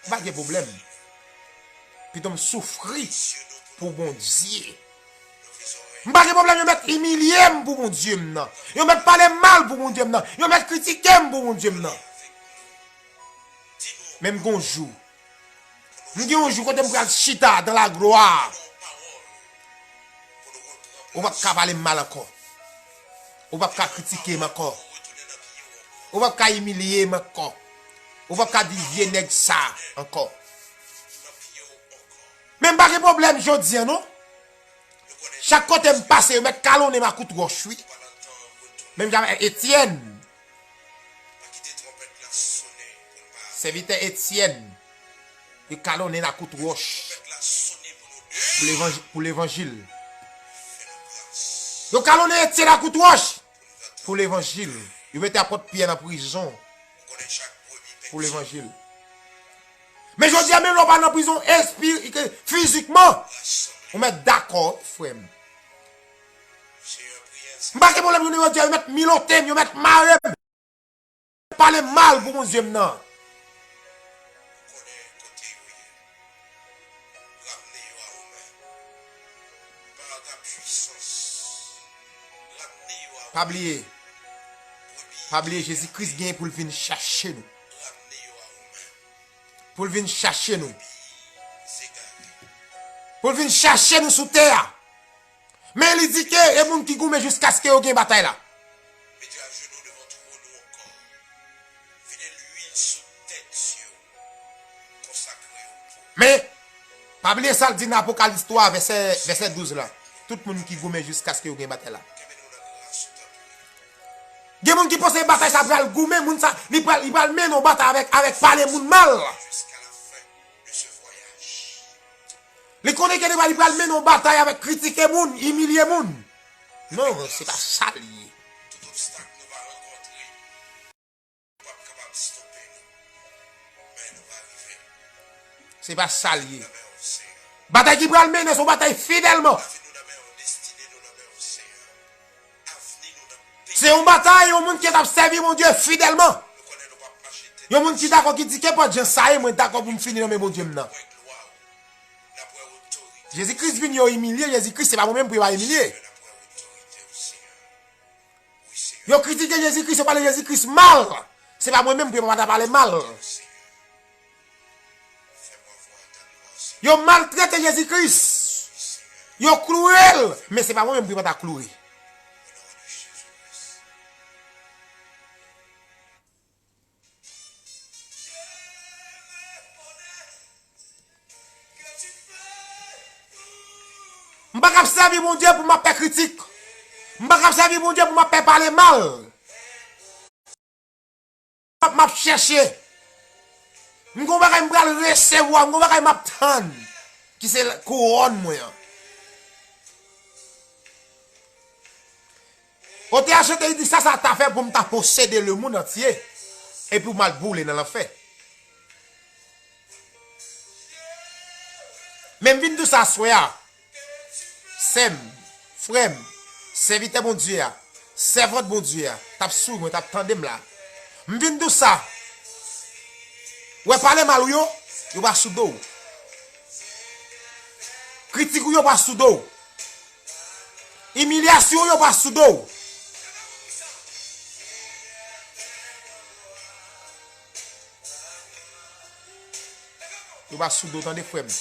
m pa gen pwoblèm. Pito m soufri pou Bondye. M pa gen pwoblèm, yo mèt imilye m pou Bondye m nan. Yo mèt pale m mal pou Bondye m nan. Yo mèt kritike m pou Bondye m nan. Men m gon jou. M gen yon jou kote m pral chita dans la gloire. Ou p ap ka pale m mal ankò. Ou p ap ka kritike m ankò. Ou p ap ka imilye m ankò. Ou p ap ka di vye nèg sa ankò. Men m pa gen pwoblèm jodi a, non. Chak kote m pase, yo mèt kalonnen m a kout wòch, wi. Menm jan avèk Etyèn. Sèvitè Etyèn, yo kalonnen l a kout wòch pou levanj-, pou levanjil. Yo kalonnen Etyèn a kout wòch pou levanjil. Yo mete apot Pyè nan prizon pou levanjil. Men jodi a, menm lè w pa nan prizon espiri-, fizikman, ou mèt dakò, frè m. M pa gen pwoblèm, jounen jodi a, yo mèt milote m, yo mèt mare m. Pale m mal pou Bondye m nan. Pa bliye, pa bliye, Jezi Kris genyen pou l vin chache nou. Pou l vin chache nou. Pou l vin chache nou sou tè a. Men li di ke e moun ki goumen jiskaske yo gen batay la. Mete ajenou devan twòn ou ankò. Vide lwil sou tèt yo. Konsakre yo pou Men, pa bliye sa l di nan Apokalips twa, vèsè, vèsè douz la. Tout moun ki goumen jiskaske yo gen batay la. Kenbe nou nan gras ou tanpri. Gen moun ki panse batay sa pral goumen, moun sa, li pral, li pral mennen yon batay avèk, avèk pale moun mal. Jiska la fen de se vwayaj. Li konnen ke li pral, li pral mennen yon batay avèk kritike moun, imilye moun. Non, se pa sa l ye. Tout obstak nou va rankontre, nou p ap kapab stope nou. Men nou va rive. Se pa sa l ye. Nan men w, Seyè. Batay ki pral mennen se yon batay fidèlman. Lavi nou nan men w, destine nou nan men w, Seyè. Avni nou nan men w. Se yon batay, yon moun ki t ap sèvi Bondye fidèlman. Nou konnen nou p ap mache tèt bache. Yon moun ki dakò, ki di, kenpòt jan sa ye, mwen dakò pou m fini nan men Bondye m nan. N ap wè glwa w. N ap wè otorite. Jezi Kris vin, yo imilye Jezi Kris, se pa mwen menm pou yo pa imilye. N ap wè otorite w, Seyè. Yo kritike Jezi Kris, yo pale Jezi Kris mal. Se pa mwen menm pou yo pa ta pale mal. Yo maltrete Jezi Kris. Yo kloure l, men se pa mwen menm pou yo pa ta kloure. M pa kab sèvi Bondye pou m ap pè kritik. M pa kab sèvi Bondye pou m ap pè pale mal. M ap, m ap chèche. M gon bagay m pral resevwa, m gon bagay m ap tann. Ki se kouwòn mwen an. O T H te di sa, sa ta fè pou m ta posede lemonn antye, epi pou m al boule nan lanfè. Men m vin di w sa aswè a, sè m, frè m, sèvitè Bondye a, sèvant Bondye a, t ap swiv mwen, t ap tande m la. M vin di w sa, wè pale mal ou yo, yo pa sou do w. Kritik ou yo pa sou do w. Imilyasyon yo pa sou do w. Yo pa sou do w, tande, frè m.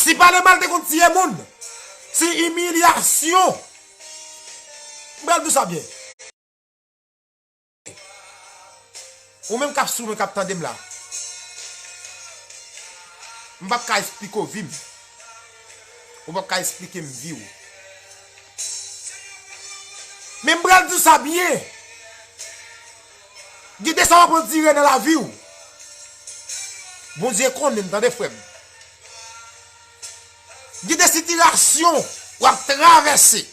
Si pale mal te konn tiye moun, si imilyasyon, m pral di w sa byen. Ou menm k ap sou mwen, k ap tande m la, m p ap ka esplike w vi m. Ou p ap ka esplike m vi w. Men m pral di w sa byen. Gen de sa w ap andire nan lavi w. Bondye konnen, tande, frè m. Gen de sitiyasyon w ap travèse.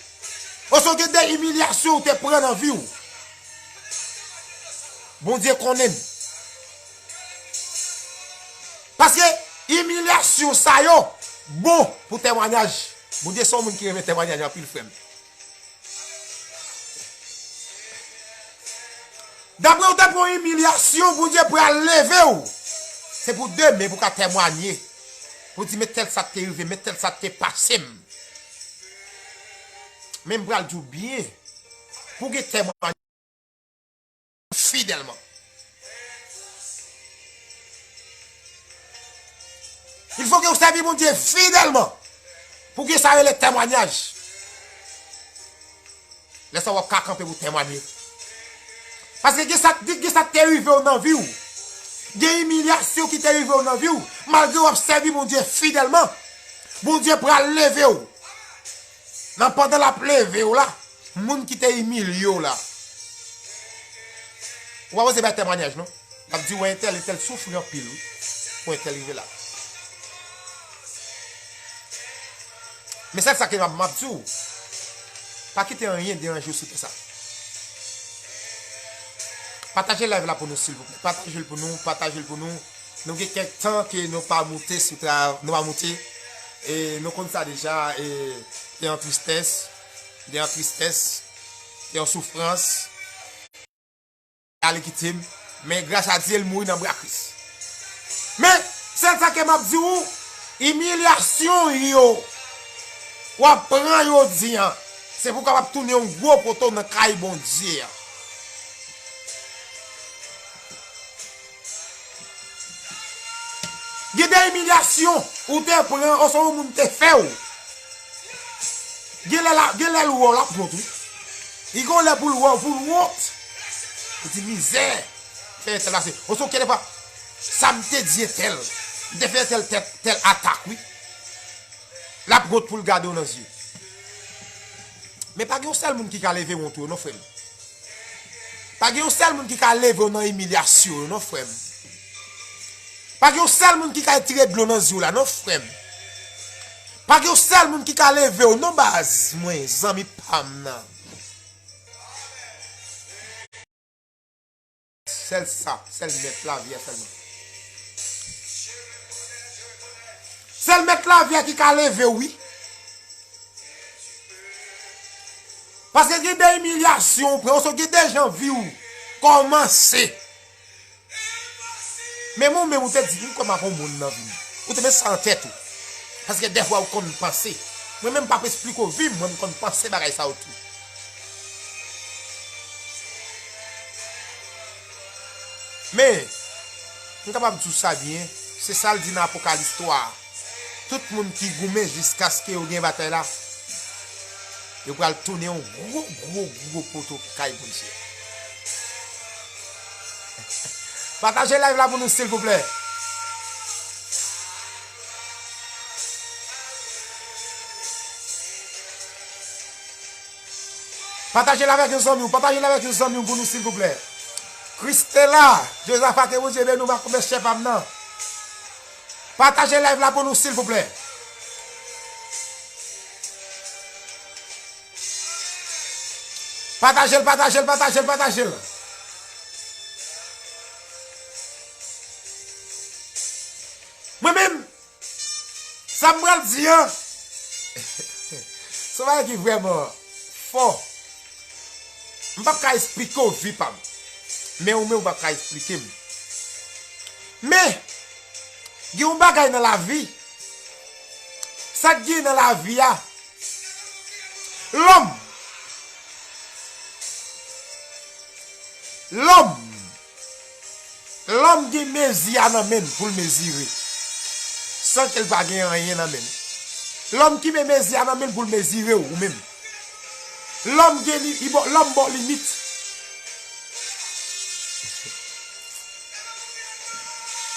Oswa gen de imilyasyon ou te pran nan vi w. Bondye konnen. Paske imilyasyon sa yo bon pou temwanyaj. Bondye se yon moun ki renmen temwanyaj anpil, frè m. Dapre w te pran imilyasyon, Bondye pral leve w. Se pou demen pou w ka temwanye. Pou di, men tèl sa te rive, men tèl sa te pase m. Men m pral di w byen, pou gen temwanye fidèlman. Il fo ke w sèvi Bondye fidèlman pou gen sa rele temwanyaj. Lè sa w ap ka kanpe pou temwanye. Paske gen sa, gen sa te rive w nan vi w. Gen imilyasyon ki te rive w nan vi w. Malgre w ap sèvi Bondye fidèlman, Bondye pral leve w. Nan pandan l ap leve w la, moun ki te imilye w la, ou pa bezwen bay temwanyaj, non. L ap di, wè, entèl, entèl soufri anpil, wi, pou entèl rive la. Men sèl sa ke m ap, m ap di w, pa kite anyen deranje w sou tè sa. Pataje live la pou nou, silvouplè. Pataje l pou nou, pataje l pou nou. Nou gen kèk tan ke nou pa moute sou tra-, nou pa moute. E nou konn sa deja, e te an tristès, te an tristès, te an soufrans. Ale kite m. Men gras a Dye, l mouri nan bra Kris. Men, sèl sa ke m ap di w, imilyasyon yo w ap pran jodi a, Se pou w kapab tounen yon gwo poto nan kay Bondye a. Gen de imilyasyon ou te pran, oswa yon moun te fè w. Gen lè la, gen lè l wè w l ap wont, wi. Li gen lè pou l wè w, pou l wont. Li di, mizè, fè entèl pase. Oswa, kèlkefwa, sa m te di entèl, m te fè entèl tèl, tèl atak, wi. L ap wont pou l gade w nan zye. Men pa gen yon sèl moun ki ka leve wont ou yo, non, frè m. Pa gen yon sèl moun ki ka leve w nan imilyasyon yo, non, frè m. Pa gen yon sèl moun ki ka retire dlo nan zye w la, non, frè m. Pa gen yon sèl moun ki ka leve w, non, baz mwen, zanmi pa m nan. Sèl sa, sèl Mèt lavi a sèlman. Sèl Mèt lavi a ki ka leve w, wi. Paske gen de imilyasyon ou pran, oswa gen de jan vi w kòmanse. Men ou menm ou te di, m kwè m ap yon moun nan vi m. Ou te met sa nan tèt ou. Paske dèfwa ou konn panse. Mwen menm m p ap esplike w vi m, mwen m konn panse bagay sa yo tou. Men, m kapab di w sa byen, se sa l di nan Apokalis twa a. Tout moun ki goumen jiskaske yo gen batay la, yo pral tounen yon gwo, gwo, gwo poto kay Bondye. Pataje live la pou nou, silvouplè. Pataje l avèk yon zanmi w, pataje l avèk yon zanmi w pou nou, silvouplè. Christela, Josaphat, ke Bondye beni w, pa konpè chè pa m nan. Pataje live la pou nou, silvouplè. Pataje l, pataje l, pataje l, pataje l. Mwen menm, sa m pral di an, se yon bagay ki vrèman fò. M p ap ka esplike w vi pa m. Men ou menm ou p ap ka esplike m. Men, gen yon bagay nan lavi. Sa k gen nan lavi a, lòm, lòm, lòm gen mezi a nan men l pou l mezire, san ke l pa gen anyen nan men l. Lòm ki men mezi a nan men l pou l mezire w, ou menm. Lòm gen li, li ba w, lòm ba w limit.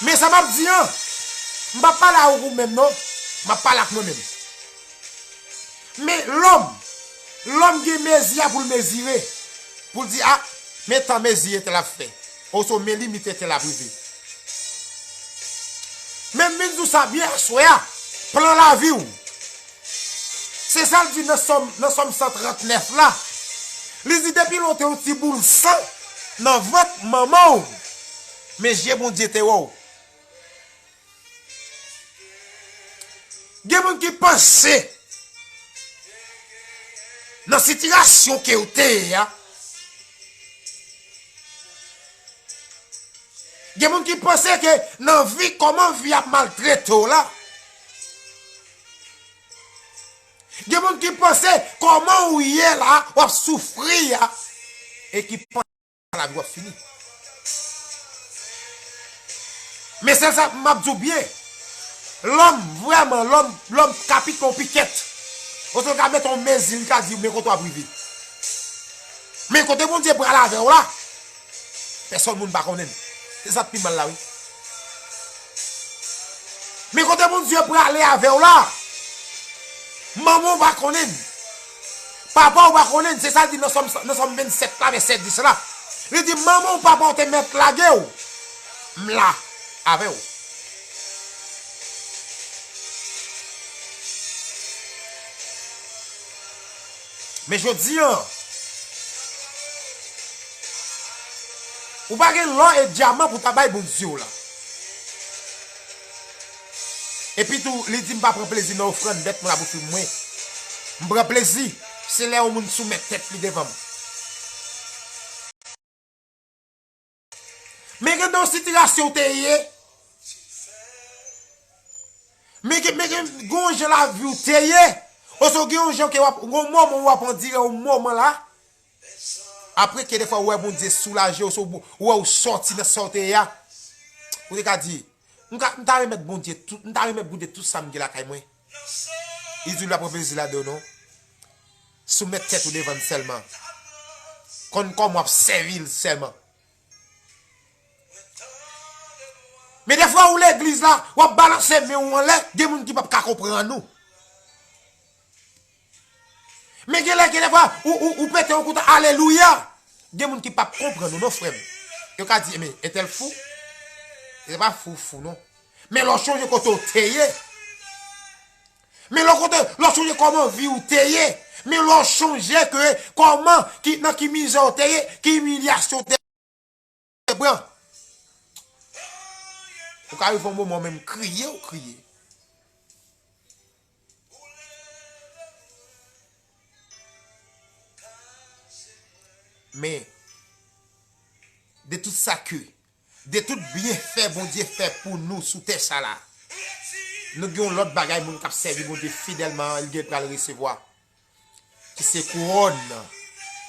Men sa m ap di an, m p ap pale ak ou menm non, m ap pale ak mwen menm. Men lòm, lòm gen mezi a pou l mezire, pou l di, a, men tan mezi entèl ap fè, oswa men limit entèl ap rive. Men m vin di w sa byen aswè a, plan lavi w. Se sa l di nan Sòm, nan Sòm san trannèf la. Li di, depi lè w te yon ti boul san nan vant manman w, men je Bondye te wè w. Gen moun ki panse nan sitiyasyon ke w te ye a, gen moun ki panse ke nan vi, kòman vi ap maltrete w la, gen moun ki panse kòman w ye la, w ap soufri a, e ki panse lavi w ap fini. Men sèl sa m ap di w byen, lòm, vrèman, lòm, lòm ka pike yon pikèt. Oswa l ka mete yon mezi, li ka di, men kote w ap rive. Men kote Bondye pral avè w la, pèsòn moun pa konnen l. Se sa k pi mal la, wi. Men kote Bondye prale avè w la, manman w pa konnen l. Papa w pa konnen l. Se sa l di nan Sòm, nan Sòm vennsèt la, vèsè dis la. Li di, manman w, papa w te mèt lage w. M la avè w. Men jodi an, ou pa gen lò e dyaman pou w ta bay Bondye w la. Epi tou, li di, m pa pran plezi nan ofrann bèt mwen la pou fim mwen. M pran plezi, se lè yon moun soumèt tèt li devan m. Men gen nan yon sitiyasyon w te ye. Men gen, men gen, gen yon jan lavi w te ye. Paske w gen yon jan ke w ap, gen yon moman w ap andire yon moman la. Apre ke defwa ou wè Bondye soulaje w, ou wè ou sòti nan sa w te ye a. Ou te ka di, m ka, m ta remèt Bondye tout, m ta remèt Bondye tout sa m gen lakay mwen. Li di w l ap pran plezi ladan w non. Soumèt tèt ou devan l sèlman. Konn kòman w ap sèvi l sèlman. Men defwa ou legliz la, w ap balanse men w anlè, gen moun ki p ap ka konprann ou. Men gen lè, gen defwa, ou, ou, ou pete yon kout alelouya. Gen moun ki p ap konprann ou non, frè m. Yo ka di, men, entèl fou. Se pa fou, fou non. Men lè w chonje kote w te ye. Men lè w kote, lè w chonje kòman vi w te ye. Men lè w chonje ke kòman, ki, nan ki mizè w te ye, ki imilyasyon w te pran. Ou ka rive yon moman menm kriye, ou kriye. Men, de tout sa ke, de tout byenfè Bondye fè pou nou sou tè sa la, nou gen yon lòt bagay moun k ap sèvi Bondye fidèlman an, li gen pral resevwa. Ki se kouwòn nan.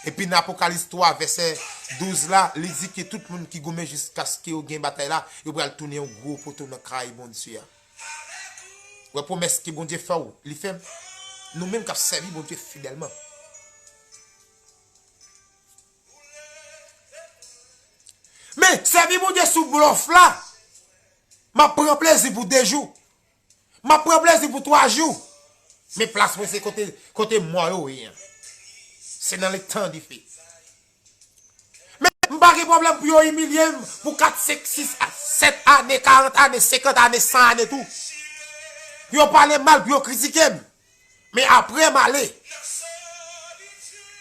Epi nan Apokalis twa, vèsè douz la, li di ke tout moun ki goumen jiskaske yo gen batay la, yo pral tounen yon gwo poto nan kay Bondye a. Wè pwomès ke Bondye fè w, li fè m. Nou menm k ap sèvi Bondye fidèlman. Men, sèvi Bondye sou blòf la, m ap pran plezi pou de jou. M ap pran plezi pou twa jou. Men plas mwen se kote, kote mò yo ye an. Se nan letan dife. Men m pa gen pwoblèm pou yo imilye m pou kat, senk, sis, sèt ane, karant ane, senkant ane, san ane tou. Pou yo pale m mal, pou yo kritike m. Men apre m ale.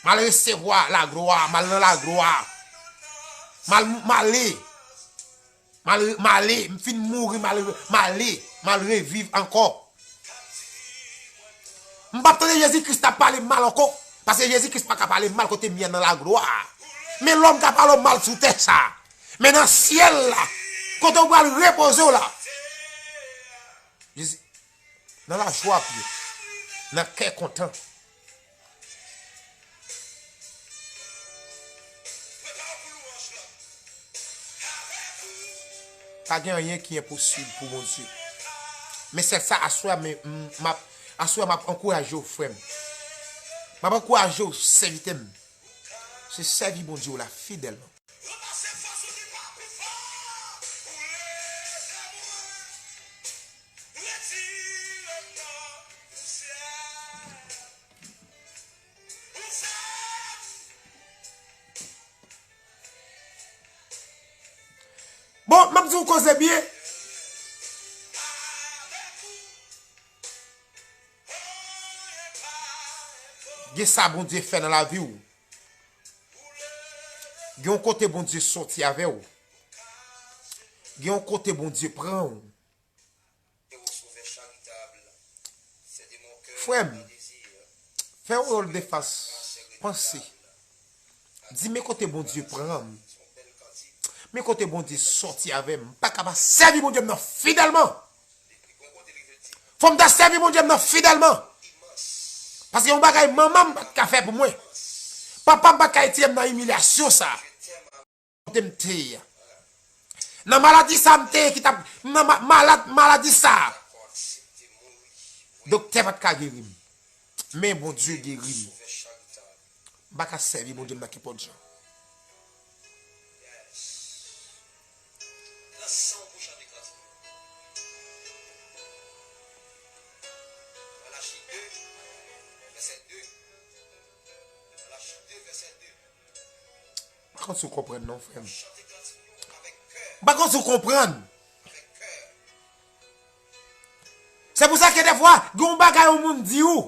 M al resevwa laglwa, m al nan laglwa. M al, m ale. M al, m ale, m fin mouri, m al, m ale, m al reviv ankò. M p ap tande Jezi Kris t ap pale m mal ankò. Paske Jezi Kris pa ka pale m mal kote m ye nan laglwa. Men lòm ka pale w mal sou tè sa. Men nan syèl la, kote w pral repoze w la. Jezi, nan lajwa pye, nan kè kontan. Pa gen anyen ki enposib pou Bondye. Men sèl sa, aswè a, men, m, m ap, aswè a, m ap ankouraje w, frè m. M ap ankouraje w, sèvitè m. Se sèvi Bondye w la fidèlman. Bon, m ap di w koze byen. Gen sa Bondye fè nan lavi w. Gen yon kote Bondye sòti avè w. Gen yon kote Bondye pran w. Frè m, fè yon rèl de fas, panse. Di, men kote Bondye pran m. Men kote Bondye sòti avè m. M pa ka pa sèvi Bondye m nan fidèlman. Fò m ta sèvi Bondye m nan fidèlman. Paske yon bagay manman m pa t ka fè pou mwen. Papa m pa t ka retire m nan imilyasyon sa. Kote m te ye a. Nan maladi sa m te ye ki t ap, nan ma-, malad, maladi sa. Doktè pa t ka geri m. Men Bondye geri m. M pa ka sèvi Bondye m nan kenpòt jan. M pa konn si w konprann non, frè m. M pa konn si w konprann. Se pou sa ke defwa, gen yon bagay yon moun di ou,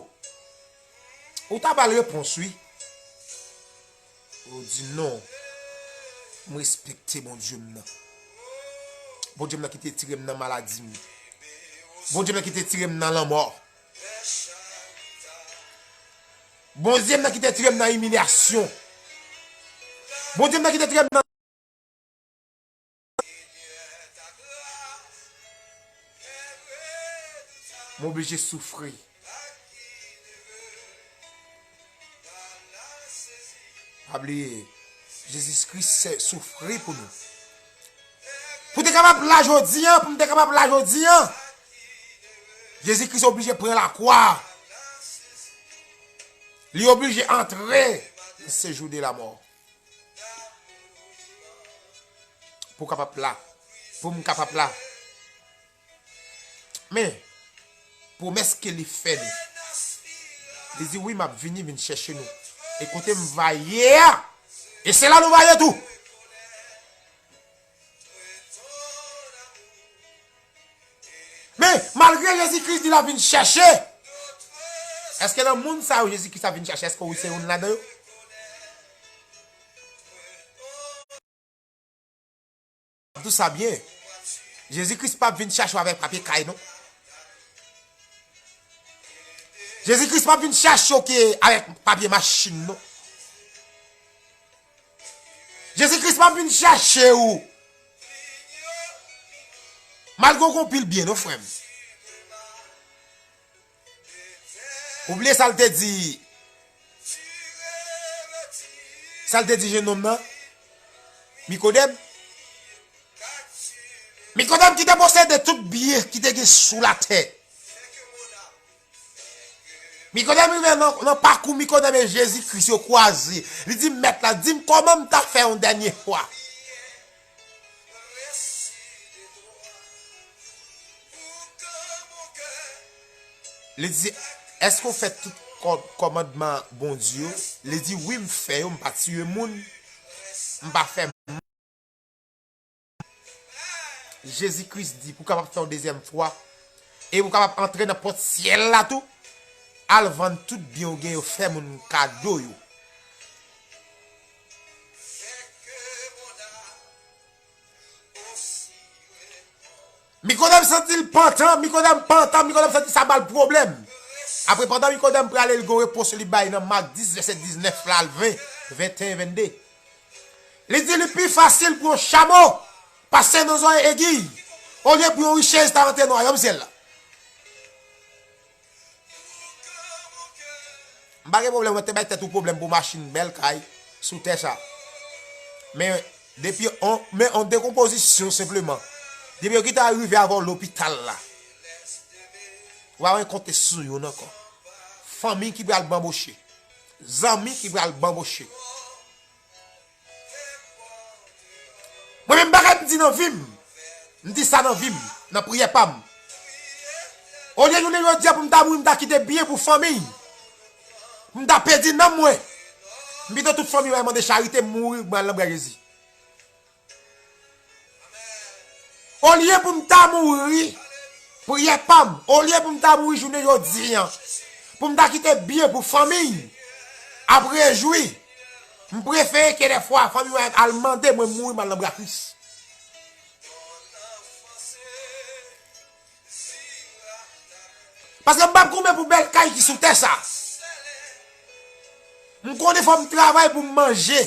ou ta ba l repons, wi. Ou di, non, m respekte Bondye m nan. Bondye m nan ki te tire m nan maladi m. Bondye m nan ki te tire m nan lanmò. Bondye m nan ki te tire m nan imilyasyon. Bondye m nan ki te tire m nan. M oblije soufri. Pa bliye, Jezi Kris se- soufri pou nou. Pou te kapab la jodi an, pou m te kapab la jodi an, Jezi Kris oblije pran lakwa. Li oblije antre nan sejou de lamò. Pou kapab la. Pou m kapab la. Men, pwomès ke li fè nou. Li di, wi, m ap vini, vin chèche nou. E kote m va ye a, e se la nou va ye tou. Men, malgre Jezi Kris di l ap vin chèche, èske nan moun sa yo Jezi Kris ap vin chèche, èske ou se youn ladan yo? Tou sa byen. Jezi Kris p ap vin chache w avèk papye kay, non. Jezi Kris p ap vin chache w ki avèk papye machin, non. Jezi Kris p ap vin chache w. Malgre w gon pil byen, non, frè m. Ou bliye sa l te di, sa l te di jennonm nan? Nikodèm. Nikodèm ki te posede tout byen ki te gen sou latè. Nikodèm rive nan, nan pakou Nikodèm e Jezi Kris yo kwaze. Li di, mèt la, di m kòman m ta fè yon dènye fwa. Li di, èske w fè tout kò- kòmandman Bondye yo? Li di, wi, m fè yo, m pa tiye moun, m pa fè. Jezi Kris di, pou w kapab fè yon dezyèm fwa, e pou w kapab antre nan pòt syèl la tou, al vann tout byen w gen yo, fè moun kado yo. Nikodèm santi l pantan, Nikodèm pantan, Nikodèm santi sa ba l pwoblèm. Apre, pandan Nikodèm prale, li gen yon repons li bay nan Mak dis, vèsè diznèf la al ven, venteyen, vennde. Li di li pi fasil pou yon chamo pase nan zòrèy egiy, olye pou yon richès ta rantre nan wayòm syèl la. M pa gen pwoblèm, mwen te bay tèt ou pwoblèm pou machin, bèl kay sou tè sa. Men depi on, men on dekonpozisyon senpleman. Depi yo gentan rive avè w lopital la. Ou pa wè konte sou youn ankò. Fanmi ki pral banboche. Zanmi ki pral banboche. Mwen menm bagay m di nan vi m, m di sa nan vi m, nan priyè pa m. Olye jounen jodi a pou m ta mouri, m ta kite byen pou fanmi. Pou m ta pèdi nanm mwen. M pito tout fanmi mwen mande charite, m mouri, m al nan bra Jezi. Olye pou m ta mouri, priyè pa m, olye pou m ta mouri jounen jodi a, pou m ta kite byen pou fanmi ap rejwi, m prefere ke dèfwa fanmi mwen al mande mwen mouri, m al nan bra Kris. Paske m p ap goumen pou bèl kay ki sou tè sa. M konnen fò m travay pou m manje.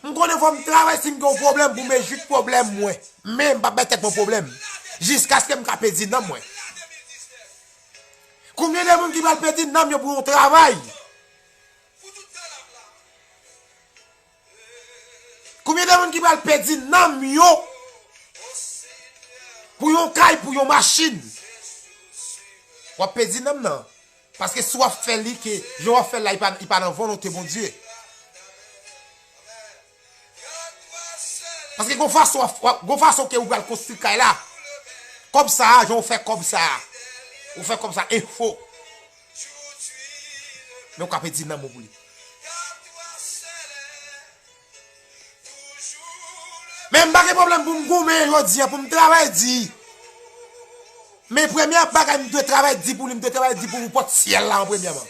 M konnen fò m travay si m gen yon pwoblèm pou m rezoud pwoblèm mwen. Men m p ap bay tèt mwen pwoblèm. Jiskaske m ka pèdi nanm mwen. Konbyen de moun ki pral pèdi nanm yo pou yon travay? Konbyen de moun ki pral pèdi nanm yo pou yon kay, pou yon machin? W ap pèdi nanm nan. Paske si w ap fè li ke jan w ap fè l la, li pa, li pa nan volonte Bondye. Paske gon fason w ap, w ap, gon fason ke ou pral konstwi kay la. Kòb sa a, jan w fè kòb sa a. Ou fè kòb sa enfo. Men ou ka pèdi nanm ou pou li. Men m pa gen pwoblèm pou m goumen jodi a, pou m travay di. Men premye bagay m dwe travay di pou li, m dwe travay di pou pòt syèl la an premyèman.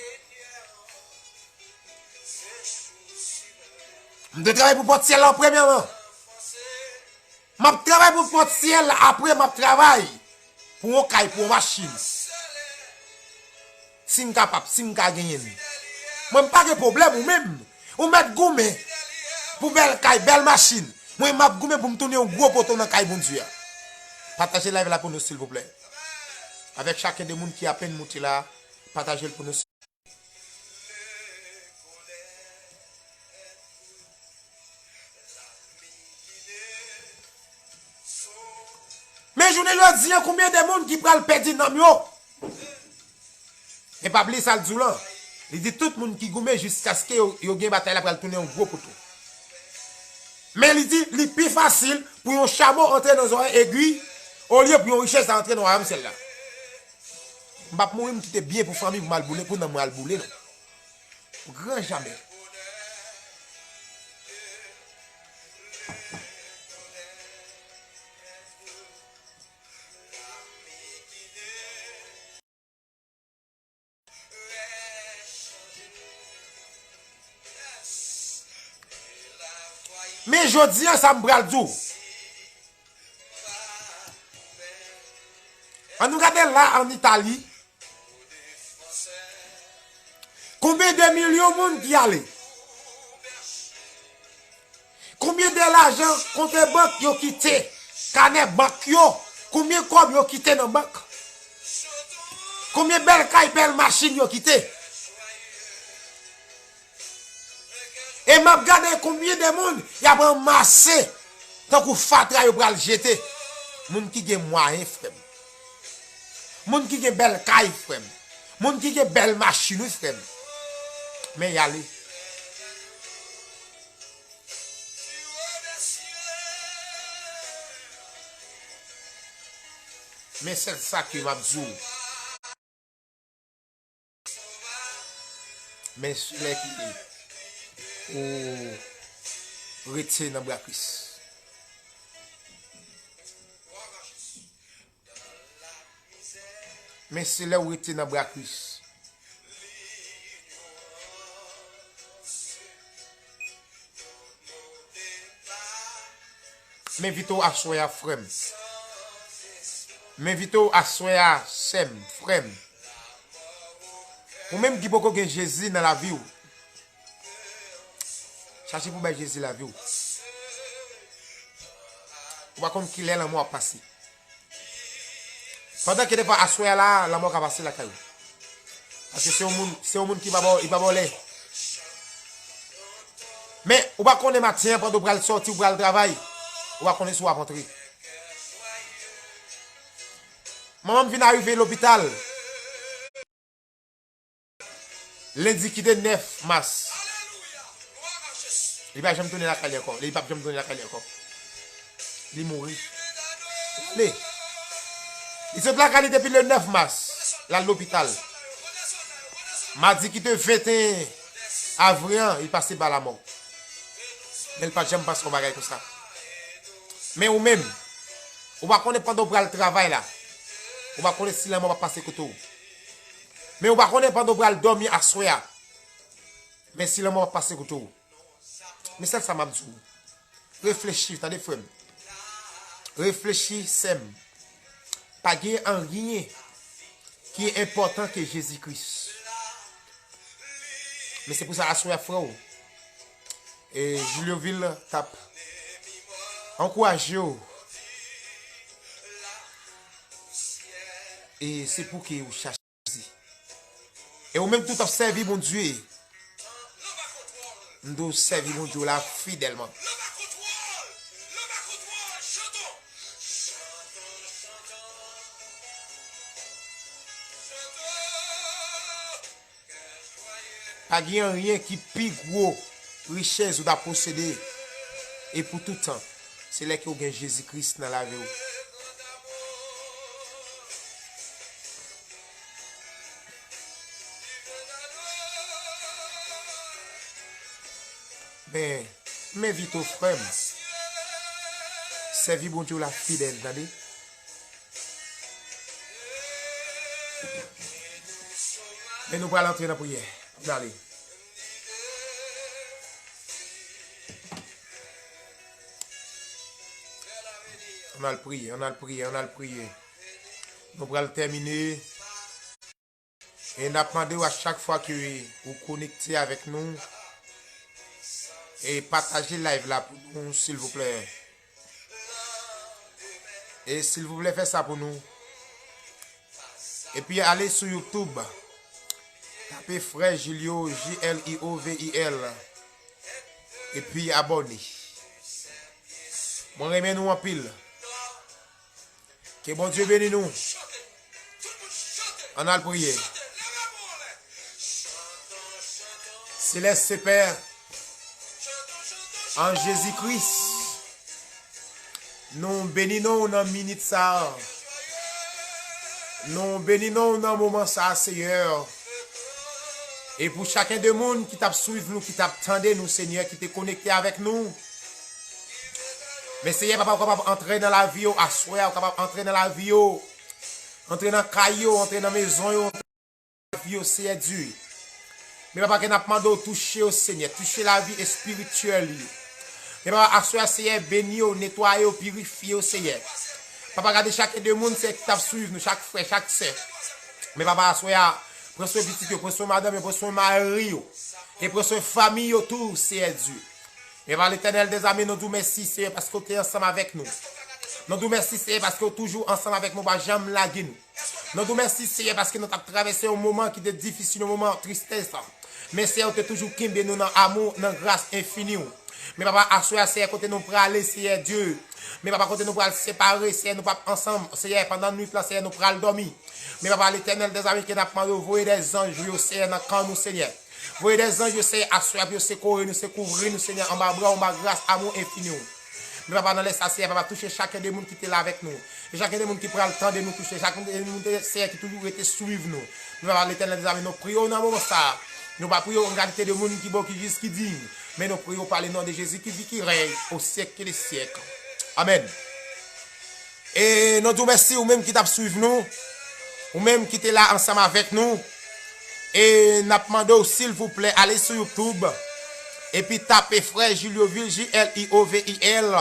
M dwe travay pou pòt syèl la an premyèman. M ap travay pou pòt syèl la, apre m ap travay pou yon kay, pou yon machin. Si m kapab, si m ka genyen l. Mwen, m pa gen pwoblèm, ou menm. Ou mèt goumen pou bèl kay, bèl machin. Mwen, m ap goumen pou m tounen yon gwo poto nan kay Bondye a. Pataje live la pou nou, silvouplè. Avèk chaken de moun ki apèn moute la, pataje l pou nou. Lè kolè, Men jounen jodi a, konbyen de moun ki pral pèdi nanm yo? E pa bliye sa l di w lan. Li di tout moun ki goumen jiskaske yo, yo gen batay la pral tounen yon gwo poto. Men li di li pi fasil pou yon chamo antre nan zòrèy egwi olye pou yon richès la antre nan wayòm syèl la. M p ap mouri, m kite byen pou fanmi pou m al boule, pou nanm mwen al boule non. Gran jamè. Men jodi a sa m pral di w. An nou gade la an Itali. Konbyen de milyon moun ki ale? Konbyen de lajan kont bank yo kite? Kanè bank yo? Konbyen kòb yo kite nan bank? Konbyen bèl kay, bèl machin yo kite? E m ap gade konbyen de moun y ap ranmase tankou fatra yo pral jete. Moun ki gen mwayen, frè m. Moun ki gen bèl kay, frè m. Moun ki gen bèl machin, wi, frè m. Men y ale. Men sèl sa ke m ap di w. Men sèlè ki ou rete nan bra Kris. Men sèlè ou rete nan bra Kris. M envite w aswè a, frè m. M envite w aswè a, sè m, frè m. Ou menm ki poko gen Jezi nan lavi w, chache pou bay Jezi lavi w. Ou pa konn kilè lanmò ap pase. Pandan ke defwa aswè a la, lanmò ka pase lakay ou. Paske se yon moun, se yon moun ki pa ba w, li pa ba w lè. Men, ou pa konnen maten an, pandan w pral sòti, w pral travay, ou pa konnen si w ap antre. Manman m vin arive lopital. Lendi ki te nèf mas. Li pa janm tounen lakay li ankò. Li p ap janm tounen lakay li ankò. Li mouri. Li, li sot lakay li depi le nèf mas. L al lopital. Madi ki te venteyen avril an, li pase ba lamò. Men li pa t janm panse yon bagay konsa. Men ou menm, ou pa konnen pandan w pral travay la, ou pa konnen si lanmò p ap pase kote w. Men ou pa konnen pandan w pral dòmi aswè a, men si lanmò p ap pase kote w. Men sèl sa m ap di w. Reflechi, tande frè m. Reflechi, sè m. Pa gen anyen ki enpòtan ke Jezi Kris. Men se pou sa aswè a, frè w, e, Julio Vil t ap ankouraje w. E se pou ke ou chache Jezi. E ou menm tou t ap sèvi Bondye. M di w sèvi Bondye w la fidèlman. Pa gen anyen ki pi gwo richès ou ta posede e pou tout tan. Se lè ke w gen Jezi Kris nan lavi w. Men, m envite w, frè m, sèvi Bondye w la fidèl, tande. Men nou pral antre nan priyè. Ann ale. Ann al priye, ann al priye, ann al priye. Nou pral tèmine. E n ap mande w a chak fwa ke ou konekte avèk nou, e pataje live la pou nou, silvouplè. E silvouplè, fè sa pou nou. Epi ale sou YouTube, tape Frè Julio, J L I O V I L, epi abòne. Mwen renmen nou anpil. Ke Bondye beni nou. Ann al priye. Selès Pè, an Jezi Kris, nou beni non w nan minit sa a. Nou beni non w nan moman sa a, Seyè. E pou chaken de moun ki t ap swiv nou, ki t ap tande nou, Senyè, ki te konekte avèk nou, men Seyè, Papa, ou kapab antre nan lavi yo aswè a, ou kapab antre nan lavi yo, antre nan kay yo, antre nan mezon yo, antre nan lavi yo, Seyè Dye. Men Papa, ke n ap mande w touche yo, Senyè, touche lavi espirityèl yo. Men Papa, aswè a, Seyè, beni yo, netwaye yo, pirifye yo, Seyè. Papa, gade chak de moun, Seyè, ki t ap swiv nou, chak frè, chak sè. Men Papa, aswè a, pran swen pitit yo, pran swen madanm yo, pran swen mari yo, e pran swen fanmi yo tou, Seyè Dye. Men Papa Letènèl dèzame, nou di w mèsi, Seyè, paske w te ansanm avèk nou. Nou di w mèsi, Seyè, paske w toujou ansanm avèk nou, w pa janm lage nou. Nou di w mèsi, Seyè, paske nou t ap travèse yon moman ki te difisil, yon moman tristès. Men, Seyè, ou te toujou kenbe nou nan amou, nan gras enfini w. Men, Papa, aswè a, Seyè, kote nou prale, Seyè Dye. Men, Papa, kote nou pral separe, Seyè, nou p ap ansanm, Seyè, pandan nwit lan, Seyè, nou pral dòmi. Men, Papa Letènèl dèzame, ke n ap mande w voye dèzanj yo, Seyè, nan kan nou, Senyè. Voye dèzanj yo, Seyè, aswè a pou yo sekore nou, sekouvri nou, Senyè, anba bra w, anba gras, amou enfini w. Men, Papa, nan lè sa, Seyè, Papa, touche chaken de moun ki te la avèk nou. E chaken de moun ki pral tande nou, touche chaken de moun, Seyè, ki toujou rete swiv nou. Men, Papa Letènèl dèzame, nou priye w nan moman sa a. Nou pa priye w an kalite de moun ki bon, ki jis, ki diy. Men nou priye w pa le non de Jezi ki vi, ki rèy o syèk de syèk. Amèn. E nou di w mèsi, ou menm ki t ap swiv nou, ou menm ki te la ansanm avèk nou. E n ap mande w, silvouplè, ale sou YouTube, epi tape Frè Jilyo Vil, J L I O V I L,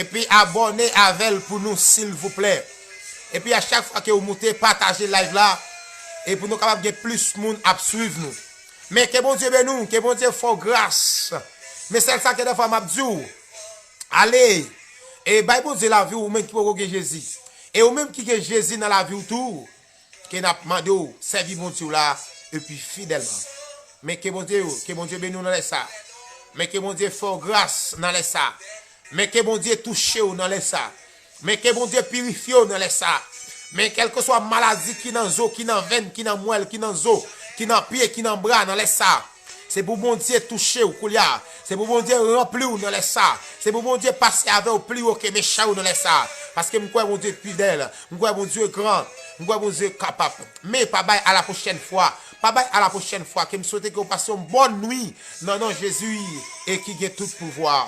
epi abòne avè l pou nou, silvouplè. Epi a chak fwa ke w moute, pataje live la, e pou nou kapab gen plis moun ap swiv nou. Men ke Bondye beni w, ke Bondye fè w gras. Men sèl sa ke dèfwa m ap di w, ale, e bay Bondye lavi w, ou menm ki poko gen Jezi. E ou menm ki gen Jezi nan lavi w tou, ke n ap mande w sèvi Bondye w la, epi fidèlman. Men ke Bondye, ke Bondye beni w nan lè sa. Men ke Bondye fè w gras nan lè sa. Men ke Bondye touche w nan lè sa. Men ke Bondye pirifye w nan lè sa. Men kèlkeswa maladi ki nan zo, ki nan venn, ki nan mwèl, ki nan zo, ki nan pye, ki nan bra nan lè sa. Se pou Bondye touche w koulye a. Se pou Bondye ranpli w nan lè sa. Se pou Bondye pase avè w pli wo ke mechan yo nan lè sa. Paske m kwè Bondye fidèl. M kwè Bondye gran. M kwè Bondye kapab. Men pa bay a la pwochèn fwa. Pa bay a la pwochèn fwa. Ke m swete ke w pase yon bòn nwi nan non Jezi e ki gen tout pouvwa.